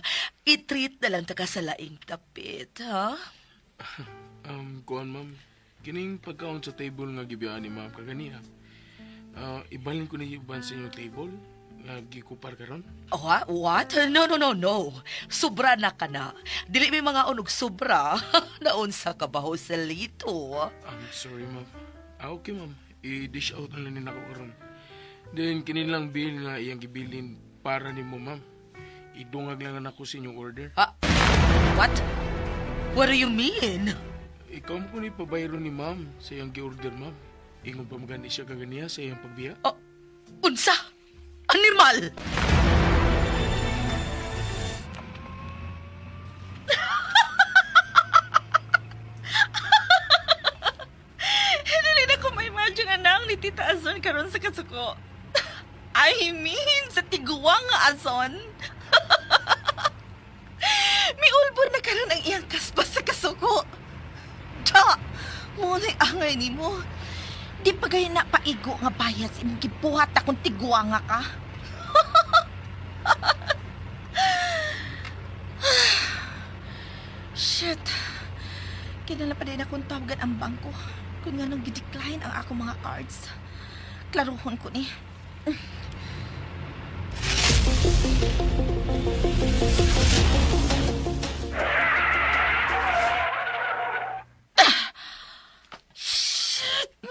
I-treat na lang ta ka sa laing tapit, ha? Kuan, ma'am. Kining pagkaon sa table nga gibiyaan ni ma'am kaganiha. Ah, ibalin ko ni iban sa inyong table nga gikupar karon. What? What? No, no, no, no. Sobra na ka na. Dili may mga unog sobra. Naunsa ka ba, Joselito? I'm sorry, ma'am. Ah, okay, ma'am. I-dish out na lang ni nako karon. Then kini lang bill nga iyang gibilin para nimo, ma'am. Idungag lang na nako sa inyong order. Ah, what? What do you mean? Ikaw mo ko ni pabayro ni ma'am sa iyang gi-order, ma'am. Ingon pa magani siya kaganiha sa iyang pagbiya. Oh, unsa? Animal! Dili na ko ma-imagine anang ni Tita Azon karon sa kasuko. I mean, sa tiguang nga Azon. Miulbor na karon ang iyang kaspas sa kasuko. Ta, muna'y angay nimo. Di pa gay na paigo nga bayad sa imong gibuhat akong tiguang nga ka. Shit. Kinala pa din akong tawagan ang bangko. Kung nga nung gidecline ang akong mga cards. Klaruhon ko ni. Ah! Shit! No!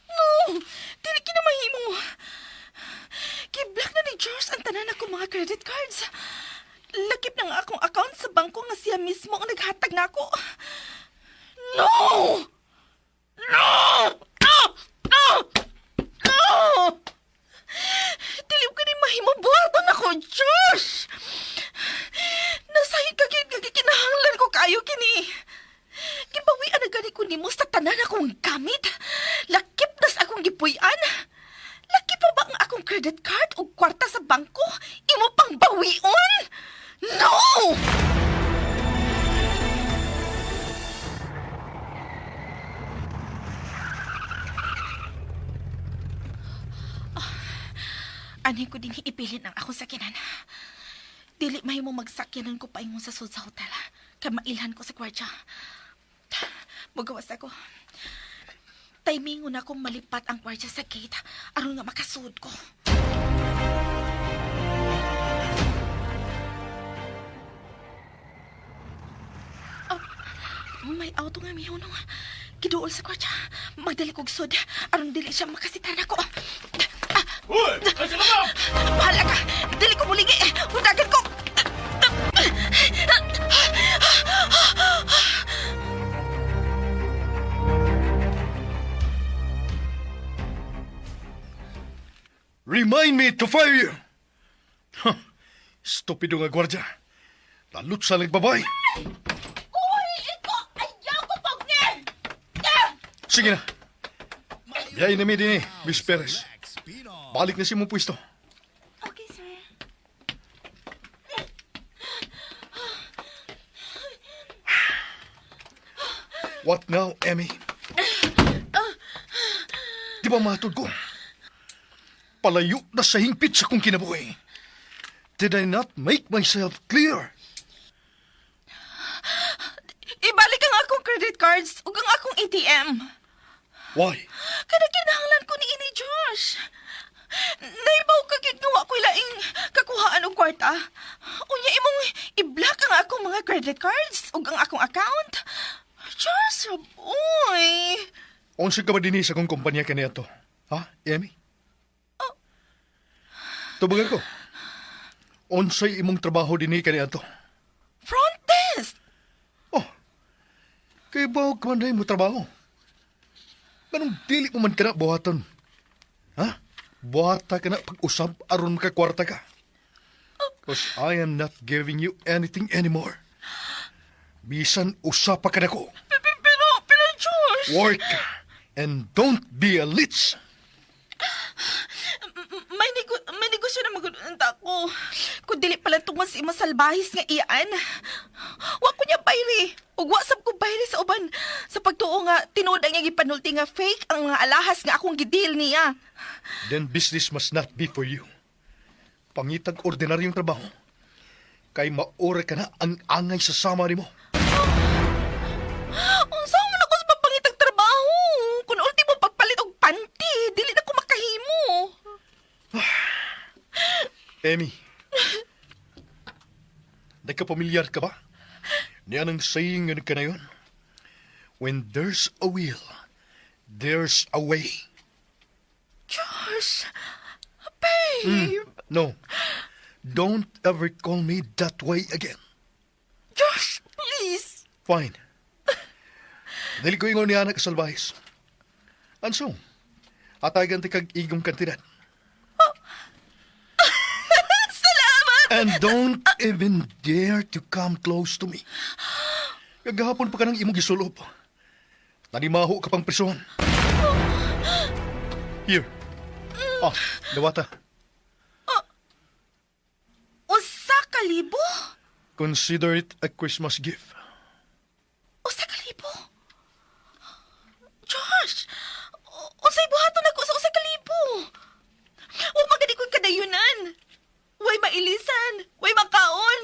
No! Dili kinamahimo. Giblock na ni George ang tanan akong mga credit cards. Lakip na nga akong account sa bangko nga siya mismo ang naghatag na ako. No! No! No! No! No! Dili ko ni mahimo buhaton ako, Josh! Nasahi ka gid nga gikinahanglan ko kayo kini. Gibawian na gani ko nimo sa tanan akong gamit. Lakip na sa akong gipuy-an. Lakip pa ba ang akong credit card o kwarta sa bangko? Imo pang bawion? No! Anay ko din iipilin ang akong sakyanan. Dili mahimo magsakyanan ko paingon sa sud sa hotel. Kay mailhan ko sa kwardya. Mugawas ako. Timingon na akong malipat ang kwardya sa gate aron nga makasud ko. Oh, may auto nga mihunong. Giduol sa kwardya. Magdali kog sud aron dili siya makasitan ako. Ah, Uy! Asa ka, ma'am? Bahala ka! Dili ko muligi! Hudagan ko! Remind me to fire you! Huh. Stupido nga gwardya. Lalot sa nagbabay. Uy! Iko! Ayaw ko pagnin! Sige na. Biyay na mi din eh, Miss Perez. Balik na si mong pwesto. Okay, sir. What now, Emmy? Di ba matod ko? Palayo na sa hingpit sa kong kinabuhi. Did I not make myself clear? Ibalik ang akong credit cards ug ang akong ATM. Why? Kada kinahanglan ko ni ini, Josh. Naibaw ka gyud nga wa ko'y laing kakuhaan og kwarta. Unya imong i-block ang akong mga credit cards ug ang akong account. Josh, boy. Unsa ka ba dinhi sa akong kumpanya kaniadto? Ha, Emmy? Tubagan ko. Unsay imong trabaho dinhi kaniadto? Front desk. Oh. Kay bawo ka man mo trabaho. Anong dili mo man kana buhaton? Ha? Buhata ka na pag-usab aron makakwarta ka. 'Cause I am not giving you anything anymore. Bisan usapa ka nako. Pero Josh. Work and don't be a leech. May negosyo na magulunta ko. Kung dili pala tungod sa imong salbahis nga iyaan. Wa ko niya bayri. Ug wa sab ko bayri sa uban. Sa pagtuo nga tinuod ang iyang gipanulti nga fake ang mga alahas nga akong gi-deal niya. Then business must not be for you. Pangitag ordinaryong trabaho. Kay maura ka na ang angay sa sama nimo. Unsa man ako sa pagpangitag trabaho? Kung ultimo pagpalit og panty, dili na ko makahimo. Emmy, nagkapamilyar ka ba? Niya ang saying nga ka na yun. When there's a will, there's a way. Josh, babe. No, don't ever call me that way again. Josh, please. Fine. Dili ko ingon niya anak salbahis. Anso, hatagan ti kag igong kantidad. Salamat! And don't even dare to come close to me. Kagahapon pa ka ng imong gisulob. Nanimaho ka pang prisuhan. Here. Ah, dawata. 1,000? Consider it a Christmas gift. 1,000? Josh! Unsay buhaton ako sa 1,000? Wa man gani ko'y kadayunan. Way mailisan, way makaon.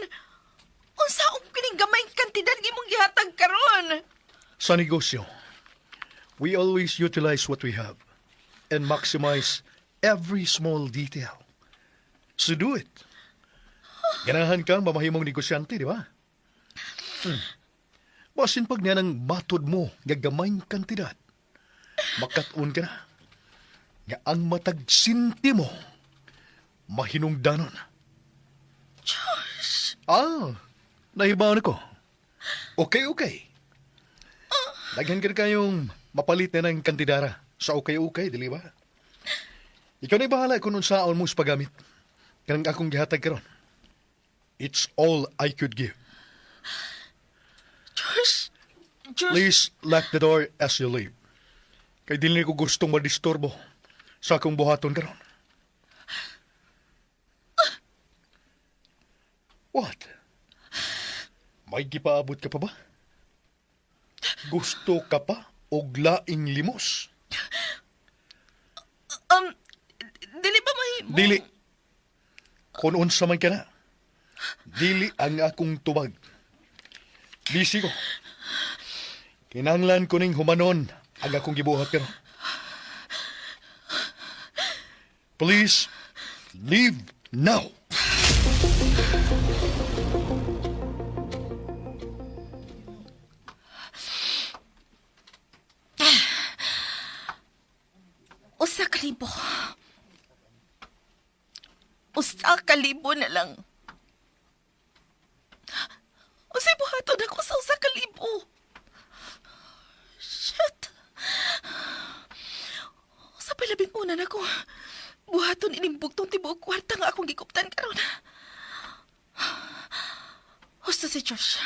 Unsaon kining gamay kantidad nga imong gihatag karon? Sa negosyo, we always utilize what we have and maximize every small detail. So do it. Ganahan kang mamahimong negosyante, di ba? Basin pag niya ng matod mo nga gamayng kantidad, makat-on ka na. Nga ang matag sintimo, mahinungdanon. Josh! Ah, nahibawan ko. Okay. Daghan ka na kayong mapalit na ng kantidara sa okay-okay, dili ba? Ikaw na'y bahala kung unsaon mo sa paggamit. Kanang akong gihatag karon. It's all I could give. Josh! Josh! Please lock the door as you leave. Kay dili ko gustong madisturbo sa akong buhaton karon. What? May gipaabot ka pa ba? Gusto ka pa og laing limos? Dili ba mahimo? Dili. Kung unsa man ka na. Dili ang akong tubag. Busy ko. Kinanglan ko ning humanon ang akong gibuhat karon. Please, leave now. 1,000. 1,000 na lang. Unsay buhaton ako sa 1,000? Shit! Sa palabing una na ko, buhaton ining bugtong tibuok kwarta nga akong gikuptan karon. Husto si Josh.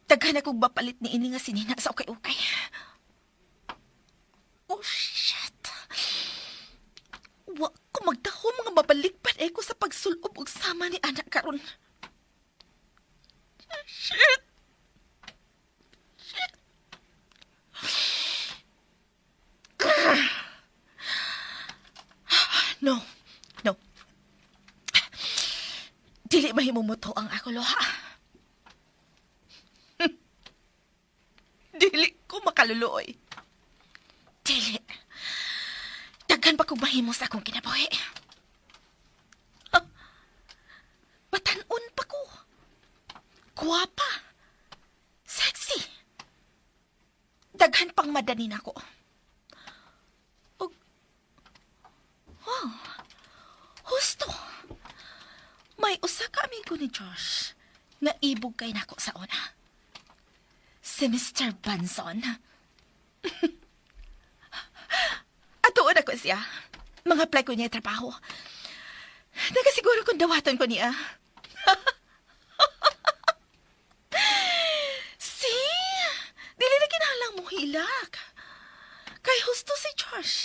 Daghan akong mapalit ni ini nga sinina sa ukay-ukay. Oh, shit. Wa ko magtaho mga mabalikpan eh ko sa pagsulob og sama ni anak karon. Shit! Shit! No. No. Dili mahimo mo to ang ako luha. Dili ko makaluluoy. Dili. Daghan pa kog mahimo sa akong kinabuhi. Ha? Batan-on pa ko. Guwapa. Sexy. Daghan pang madanin ako. Og, wow, husto. May usa ka amigo ni Josh nga ibog kay nako sa una. Si Mr. Banson. Atuon ako siya. Mga apply ko niya trabaho. Nagasiguro kung dawaton ko niya. See? Dili na kinahanglang mo hilak. Kay husto si Josh.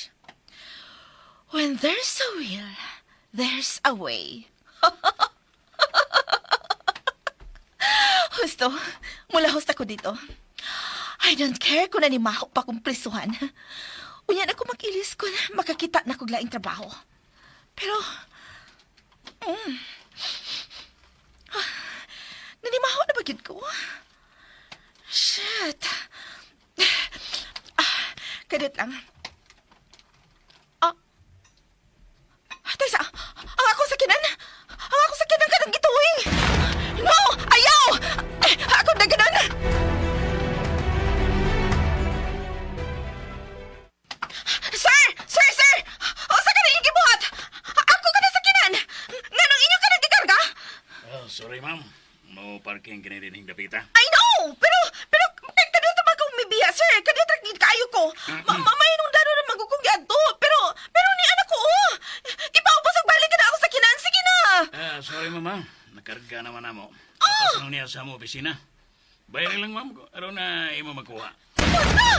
When there's a will, there's a way. Husto, mula husta ko dito. I don't care kung nanimaho pa kong prisuhan. Unya na ko mag-ilis kung makakita na kog laing trabaho. Pero, ah, nanimaho na ba gyud ko? Shit. Ah, kadot lang. Ah, taysa, ang akong sakinan! Ang akong sakinan kanang gituwing! No! Ayaw! Eh, akong daganan! Sir! Sir! Sir! Usa ka na inyong gibuhat! Ako ka na sakinan! Nganong inyo ka nagkikarga? Oh, sorry, ma'am. No parking kini dinhing dapita. I know! Pero, pero, kay kanito man kong mibiya, sir. Kanito rin kaayo ko. Mamay nung dano na magukong giadto. Pero, pero ni anak ko, oh! Ipaubos og balik ka na ako sa kinan. Sige na! Ah, sorry, ma'am. Nakarga naman namo. Tapos na niya sa mo opisina. Bayaran lang, ma'am. Aron na imo makuha. Basta!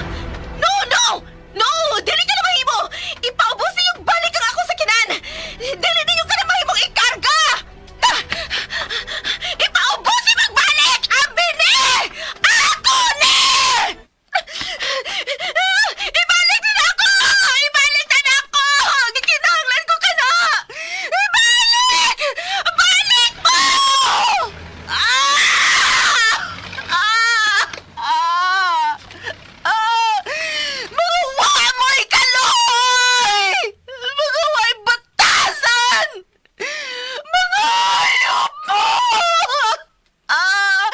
No, no! No! Dili ka na mahimo! Ipaubos iyong balik ang ako sa kinan! Dili ninyo ka na mahimong ikarga! Ah! Ipaubos magbalik! Abi ni! Ako ni! Ah! Ibalik na ako! Ibalik na ako! Gikinahanglan ko ka na! Ibalik! Balik mo! Ah! Ah! Ah! Ah! Mga wamoy kaloy! Mga way batasan! Mga hayop mo! Ah!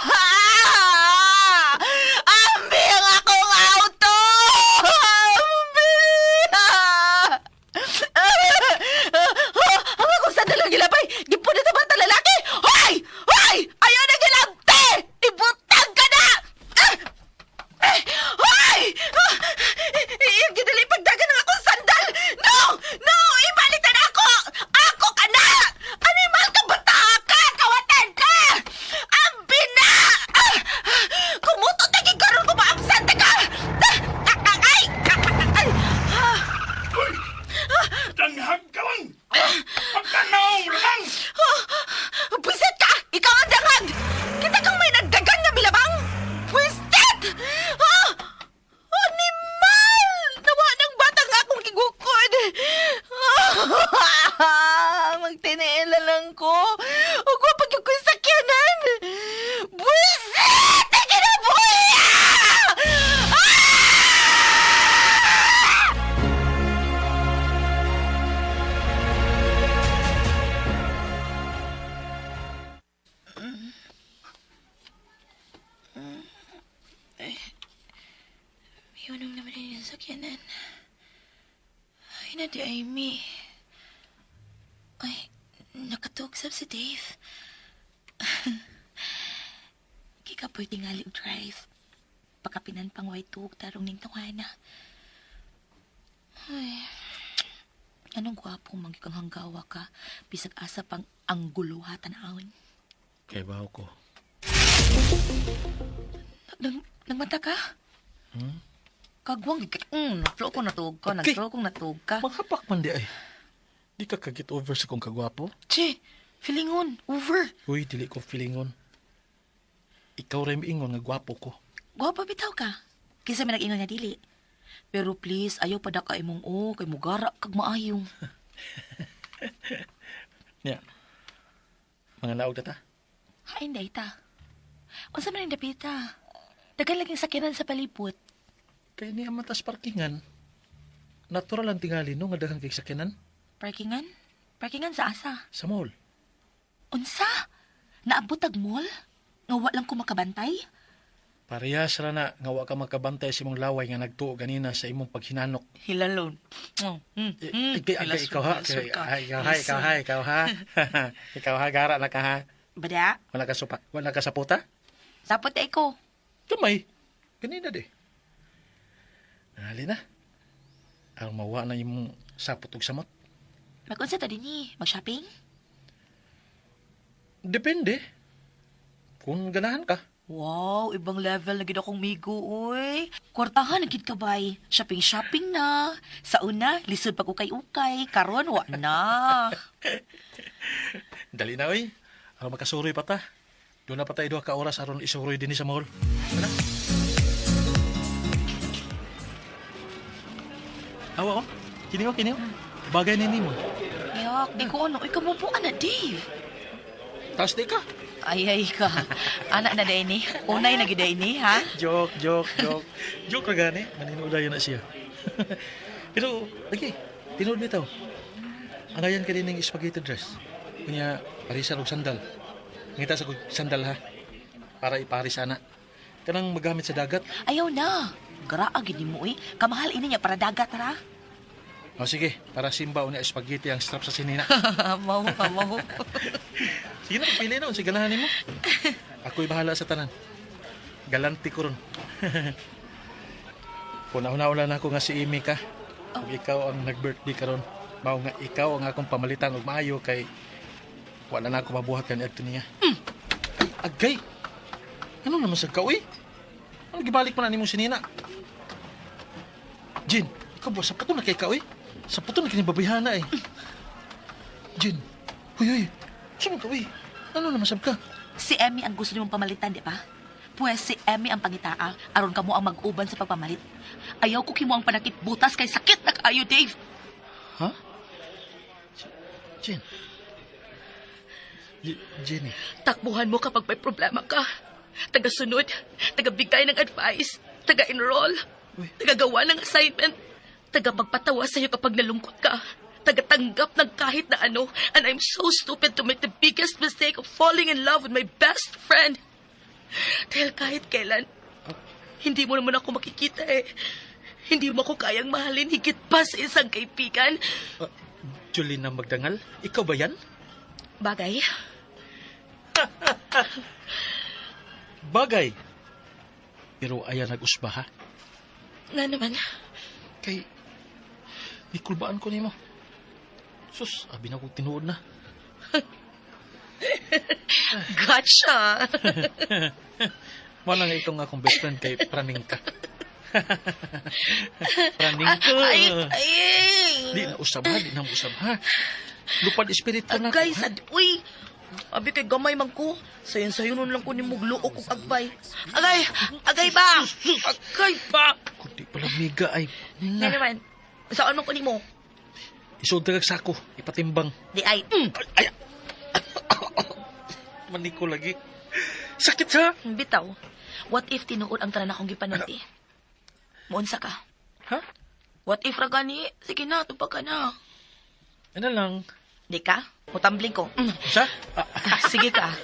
Ah! Ambi ang akong auto! Ambi! Ang akong sandalang gilabay! Gipunit ang bata lalaki! Hoy! Hoy! Ayaw na gilabte! Ibutang ka na! Ah! Eh, hoy! Ah! Iyang gidali pagdagan ng akong sandal! No! No! Ibalik na ako! Ako ka na! Animal ka bata ka! Kawatan ka! Ambi na! Ah! Kumutot na karon kung maabsente ka! Ah! Ah, ah, ay! Ah, ah, ay! Ah! Uy! Danghag ka lang! Pagkanaong lang! Ah! Pwisit ka! Ikaw ang dangag! Kita kang may nagdagan nga milabang! Pwisit! Ah! Animal! Nawa ng bata nga akong gigukod! Ah! Magtiniil na lang ko! Ug wa pag ko'y sakyanan! Pwisit! Ang kinabuhi! Ah! Ah! Yun naman yung sakyanan. Ay, na di Amy. Ay, nakatuog sab si Dave. Kikapoy tingali og drive. Pakapinan pang way tuog tarong ning tawana. Ay, anong gwapo man gyud kang hanggawa ka. Bisag asa pang anggulo ha tanawon. Kay baho ko. Nag, nagmata ka? Hmm? Kagwang gid ka. Nag-flow ko natuog ka, Okay. nag-flow kong natuog ka. Maghapak man di ay. Di ka ka-get over sa kong kagwapo. Che, feelingon, over. Uy, dili ko feelingon. Ikaw rin ingon nga gwapo ko. Gwapa bitaw ka. Kinsa may nag-ingon nga dili. Pero please, ayaw pa da ka imong o, kay mugara kag maayo. Nya. Mga naog na ta. Hain day ta. Unsa man ang dapita? Daghan laging sakyanan sa palibot. Kay niya man tas parkingan. Natural ang tingali no nga daghang kay sakyanan Parkingan? Parkingan sa asa? sa mall. Unsa? Naabot tag mall? Nga wa lang ko makabantay? Parehas ra na nga wa ka makabantay sa imong laway nga nagtuo ganina sa imong paghinanok. Hilalon. Oh, Eh, ikaw ha, ikaw ha, ikaw ha, ikaw ha. Ikaw ha, gara na ka ha. Bada, Wala ka supa, wala ka saputa? sapot ay ko. Kamay. Kanina di. Ali na. Ang mawa na imong sapot ug samot. Magunsa ta dinhi? Mag-shopping? Depende. Kung ganahan ka. Wow, ibang level na gid akong migo, oy. Kwartahan na gid ka bay. Shopping shopping na. Sa una, lisod pag ukay-ukay, karon wa na. Dali na oy. Aron makasuroy pa ta. Doon na pa tayo duha ka oras aron isuroy dinhi sa mall. Ano? Awa oh. Kini oh, kini oh. Bagay ni nimo. Yak, di ko ano, ikaw mo na, Dave. Taas di ka. Ay, ay ka. Anak na day ni. Unay na gid day ni, ha? Joke, joke, joke. Joke ra gani. Maninuod na siya. Pero, lagi, tinuod bitaw. Angayan ka din ng spaghetti dress. Kunya, parisan og sandal. Ngita sa kog sandal ha. Para iparis ana. Kanang magamit sa dagat. Ayaw na. Garaa gid nimo oy. Kamahal ini niya para dagat ra. O sige, para simba unya spaghetti ang strap sa sinina. Mao, mao. Sige na, pili na. Sige, ganahan nimo. Ako'y bahala sa tanan. Galanti ko ron. Una-una na ako nga si Amy ka. Ug ikaw ang nag-birthday karon. Mao nga ikaw ang akong pamalitan og maayo kay wala na ako mabuhat kani adto niya. Ay, agay. Ano naman sa ka, uy? Ano gibalik pa na nimong sinina? Jin, ikaw ba sa puto na kay ka, uy? Sa puto na kini babayhana eh. Jin, huy, huy. Saan ka, uy? Ano naman sab ka? Si Emmy ang gusto nimong pamalitan, di ba? Pwes si Emmy ang pangitaa, aron kamo ang mag-uban sa pagpamalit. Ayaw ko kimo ang panakip butas kay sakit na kaayo, Dave. Ha? Jin. Jenny. Takbuhan mo kapag may problema ka. Tagasunod, tagabigay ng advice, taga-enroll, tagagawa ng assignment, tagapagpatawa sa'yo kapag nalungkot ka, tagatanggap ng kahit na ano, and I'm so stupid to make the biggest mistake of falling in love with my best friend. Dahil kahit kailan, hindi mo naman ako makikita eh. Hindi mo ako kayang mahalin higit pa sa isang kaibigan. Julina Magdangal, ikaw ba yan? Bagay, Bagay. Pero ayan nag-usba ha. nga naman. Kay, gikulbaan ko nimo. Sus, abi na kong tinuod na. Gotcha! Wala nga ikaw nga akong best friend kay praning ka. Praning ka. Ay, ay! Di na usab ha, di na usab ha. Lupad espiritu na. Agay, sad, uy! Abi kay gamay man ko. Sayon-sayon nun lang ko ni mugluo kong agbay. Agay! Agay ba? Agay ba? Kundi pala miga ay. Nga Na. naman, saan man ko nimo? Isuod ka kag sako, ipatimbang. Di ay. Ay! Maniko lagi. Sakit ha? Bitaw. What if tinuod ang tanan akong gipanulti? Muunsa ka. Ha? What if ra gani? Sige na, tupag ka na. Ano lang? Di ka? Mutambling ko. Sa? Ah, sige ka.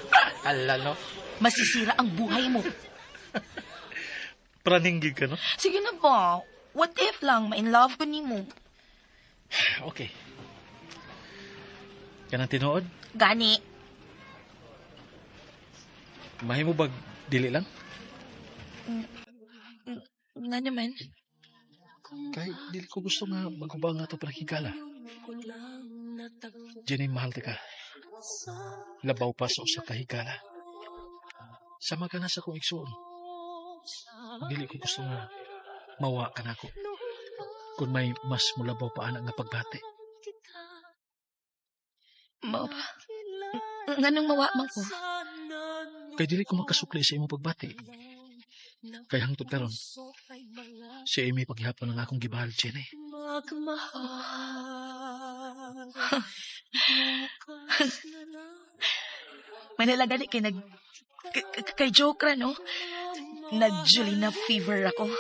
Ala no? Masisira ang buhay mo. Praninggig ka no? Sige na ba? What if lang, ma-in love ko nimo? Okay. Kanang tinuod? Gani. Mahimo bag dili lang? Nga naman. Kay dili ko gusto nga maghuba nga to panakigala. Jenny, mahal ta ka. Labaw pa sa usa ka higala. Sama ka na sa akong igsuon. Dili ko gusto nga mawa ka nako. Kung may mas mulabaw pa ana nga pagbati. Mao ba? Nganong mawa man ko? Kay dili ko makasukli sa imong pagbati. Kay hangtod karon, si Amy paghihapon ang akong gibahal, Jenny. May nalagali kay nag... Kay joke ra, no? Nag-Julina fever ako.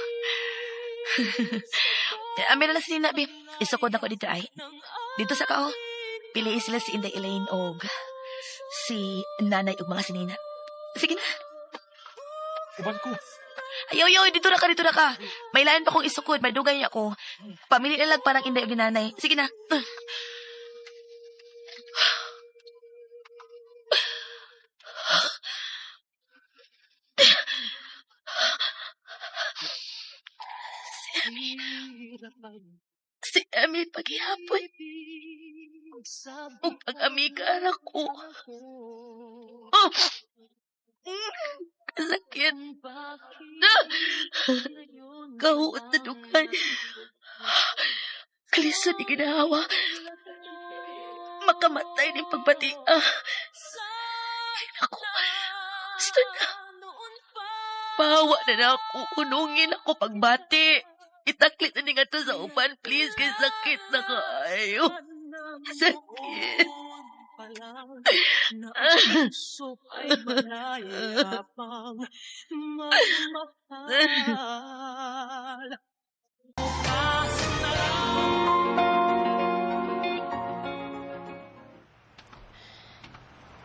Amin na lang si Nina, be. Isukod ako dito ay. Dito sa kao. Piliin sila si Inday Elaine og si nanay og mga sinina. Sige na. Uban ko. Ayaw, ayaw, dito na ka, dito na ka. May lain pa kong isukod, may dugay ako. Pamili na lang parang Inday og nanay. Sige na. Si Amy. Si Amy paghihapon. Ug ang amiga ko. Oh! Kasakit. Kahuot na dugay. Kalisod ni ginawa. Makamatay ni pagbati. Ay, naku. Basta na. Pahawa na na ako. Unungin ako pagbati. Itaklit na ni nga to sa uban, please. Kay sakit na kaayo. Sakit.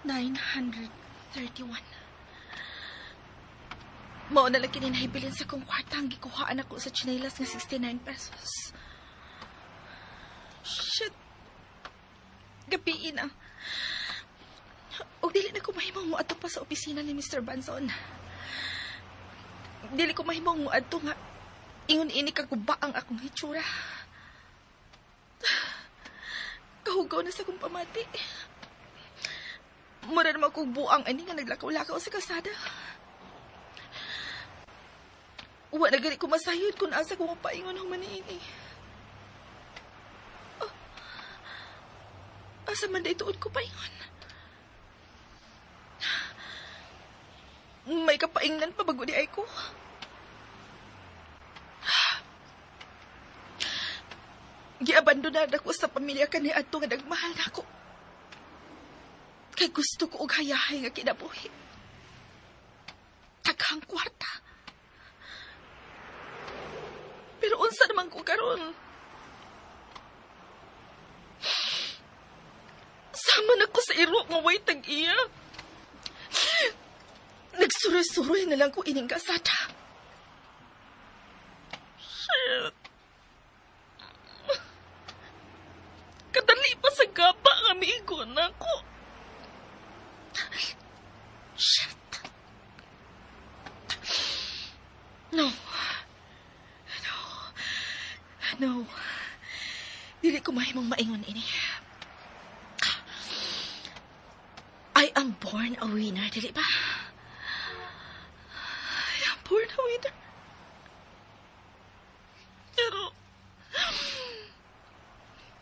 $931. Mao na lang kini nahibilin sa kong kwarta ang gikuhaan ako sa tsinelas nga 69 pesos. Shit. Gabiin na. Og dili na ko mahimong moadto pa sa opisina ni Mr. Banson. Dili ko mahimong moadto nga ingon ini kaguba ang akong hitsura. Kahugaw na sa akong pamati. Mura naman kong buang ani nga naglakaw-lakaw sa kalsada. Wa na gani ko masayod kung asa ko mapaingon human niini. Oh, asa man day tuod ko paingon? May kapaingnan pa bago di ay ko. Giabandonada ko sa pamilya kani adto nga nagmahal nako. Kay gusto ko og hayahay nga kinabuhi. Taghang kwarta. Pero unsa naman ko karon? Sama na ko sa iro nga way tag-iya. Nagsuroy-suroy na lang ko ining kasada. Shit. Kadali pa sa gaba ang amigo na ko. Shit. No. No. No. Dili ko mahimong maingon ini. I am born a winner, dili ba? I am born a winner.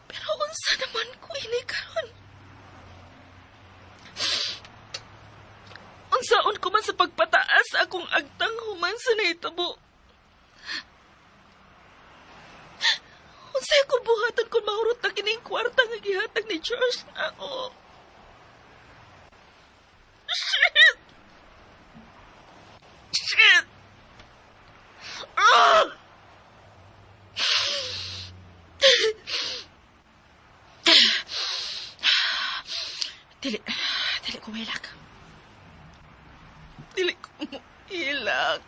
Pero unsa naman ko ini karon? Unsaon ko man sa pagpataas akong agtang human sa nahitabo? Unsay akong buhaton kung mahurot na kining kwarta nga gihatag ni Josh na ako? Shit! Shit! Ah! Dili, dili ko mahilak. Dili ko mahilak.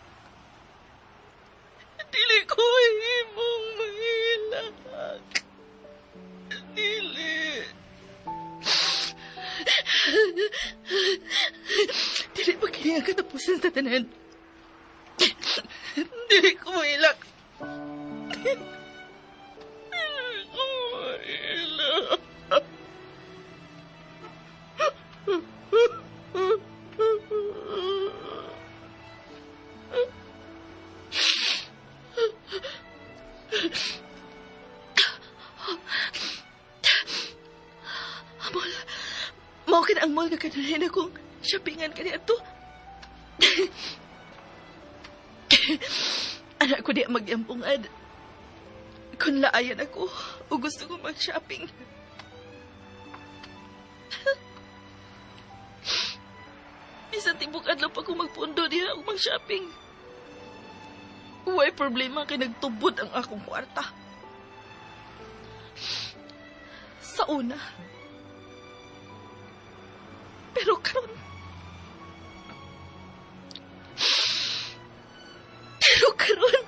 Dili ko himong mahilak. Dili. Dili pa kini ang katapusan sa tanan. Dili ko mahilak. Dili ko mahilak. Mall. Mao kini ang mall nga kanina akong shoppingan kani ato. Anak ko di magyambungad. Kung laayan ako, o gusto ko mag-shopping. Bisan tibok adlaw pa ko magpundo diha og mag-shopping. Way problema kay nagtubod ang akong kwarta. Sa una. Pero karon. Pero karon.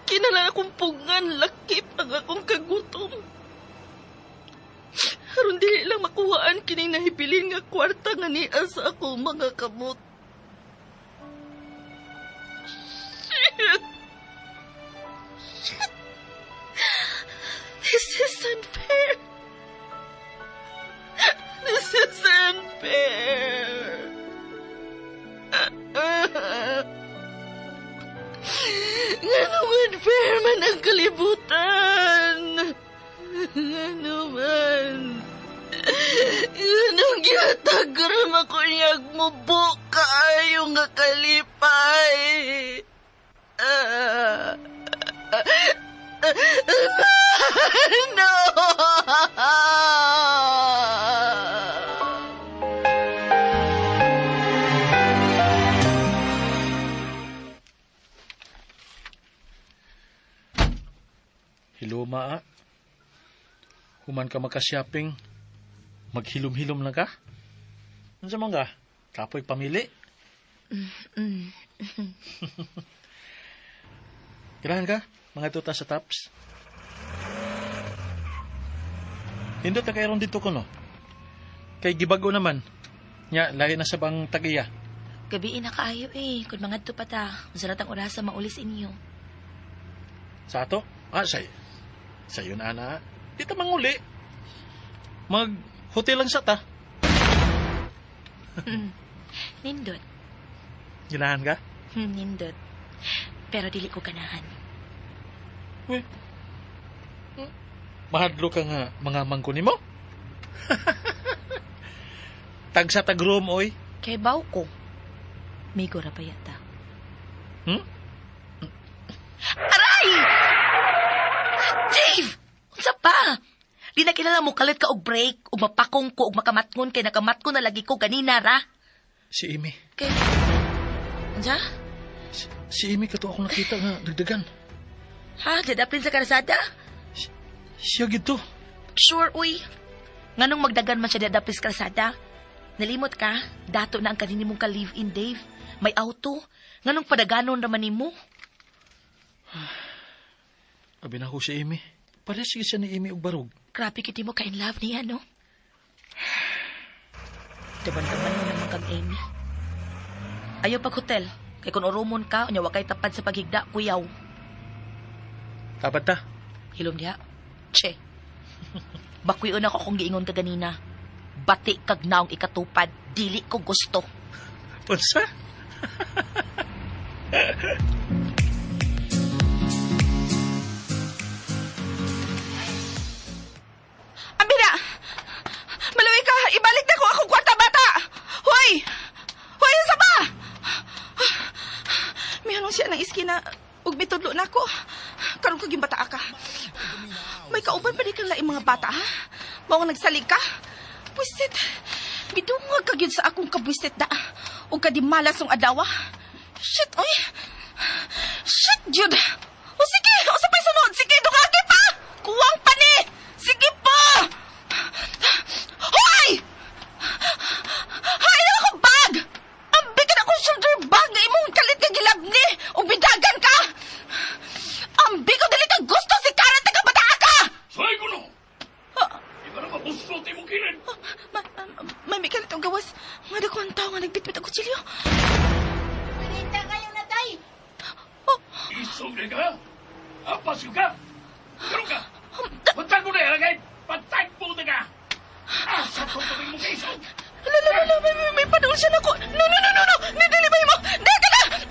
Kinala akong pugngan, lakip ang akong kagutom. Aron dili lang makuhaan kining nahibilin nga kwarta nga niya sa akong mga kamot. Shit! Shit! This is unfair. This is unfair. Nganong unfair man ang kalibutan? Ngano man? Nganong gihatag ram ako niyag mubo kaayo nga kalipay? No! Hello, maa. Human ka maka-shopping, maghilom-hilom na ka? Ano sa mga? Kapoy pamili? Kailangan ka? Mga tuta sa tops? Hindot na kayron dito ko, no? Kay gibago naman. Nya, lahi na sa bang tagiya. Gabi na kaayo eh. Kung mga pa ta, unsa na tang orasa maulis inyo. Sa ato? Ah, say. Sayo na, ana. Di ta manguli. Mag-hotel lang sa ta. Nindot. Ginahan ka? Nindot. Pero dili ko ganahan. Uy. Mahadlo ka nga mga mangko nimo? Tag sa tag-room, oy. Kay baw ko. Migo ra pa yata. Aray! Dave! Unsa pa? Di na kilala mo kalit ka og break, ug mapakong ko og makamatngon kay nakamatko na lagi ko ganina ra. Si Amy. Kay Unsa? Si Amy kato akong nakita nga dagdagan. Ha, dadapin sa karsada? Siya gito. Sure, uy. Nganong magdagan man siya dadapin sa karsada? Nalimot ka, dato na ang kanini mong ka-live-in, Dave. May auto. Nganong padaganon raman nimo? Abi na ko si Amy. Pares sige siya ni Amy og barog. Grabe kiti mo ka-in love niya, no? Taban-taban mo naman kang Amy. Ayaw pag hotel. Kay kung urumon ka, unya wa kay tapad sa paghigda, kuyaw. Tapad ta. Hilom diha. Che. Bakwion ako kung giingon ka ganina. Bati kag naong ikatupad, dili ko gusto. Unsa? Ambina! Maluwi ka! Ibalik na ko akong kwarta bata! Hoy! Hoy, sa ba? Mihanong siya ng iskina ug mitudlo na ako. Karon kag yung bata ka. May kauban pa di kang laing mga bata, ha? Mao nga nagsalig ka? Bwisit! Bidungag ka gyud sa akong kabwisit da. Ug kadimalas ng adawa. Shit, oy! Shit, jud! O sige, o sa pa'y sunod! Sige, dungagi pa! Kuwang pa ni! Sige pa! Hoy! Hay, ako bag! Ang bigat akong shoulder bag na imong kalit nga gilabni! O bidagan ka! Ang bigo dili ka gusto si Karen taga bataa ka! Soy ko no! Di ba na mabusot imong kilid? May may kalit ang gawas. Nga ko ang tao nga nagbitbit ang kutsilyo. Paninda kayo na, tay! Isog na ka? Apas ka? Karoon ka? Patag mo na yan, kay! Patag mo na ka! Asa ko tubig mo kaisog? Ala, ala, ala, may padul siya na ko. No, no, no, no, no! Nidili ba mo? Deka na!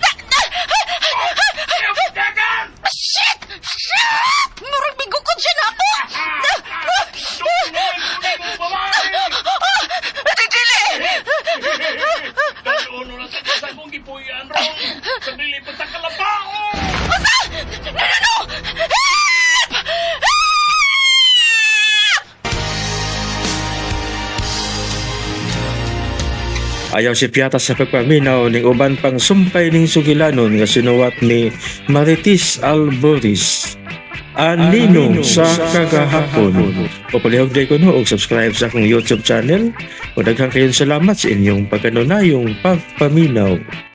Dagan! Shit! Shit! Murag bigukod siya na ako! Dili! Dahil na sa kasang kong gipuyan rong! Sa dili pa ta kalabao! Asa? No, no, no! Help! Help! Ayaw si Piata sa pagpaminaw ning uban pang sumpay ning sugilanon nga sinuwat ni Marites Alboris. Anino sa kagahapon. O palihog day ko no og subscribe sa akong YouTube channel. O daghang kayong salamat sa inyong pagkanunayong pagpaminaw.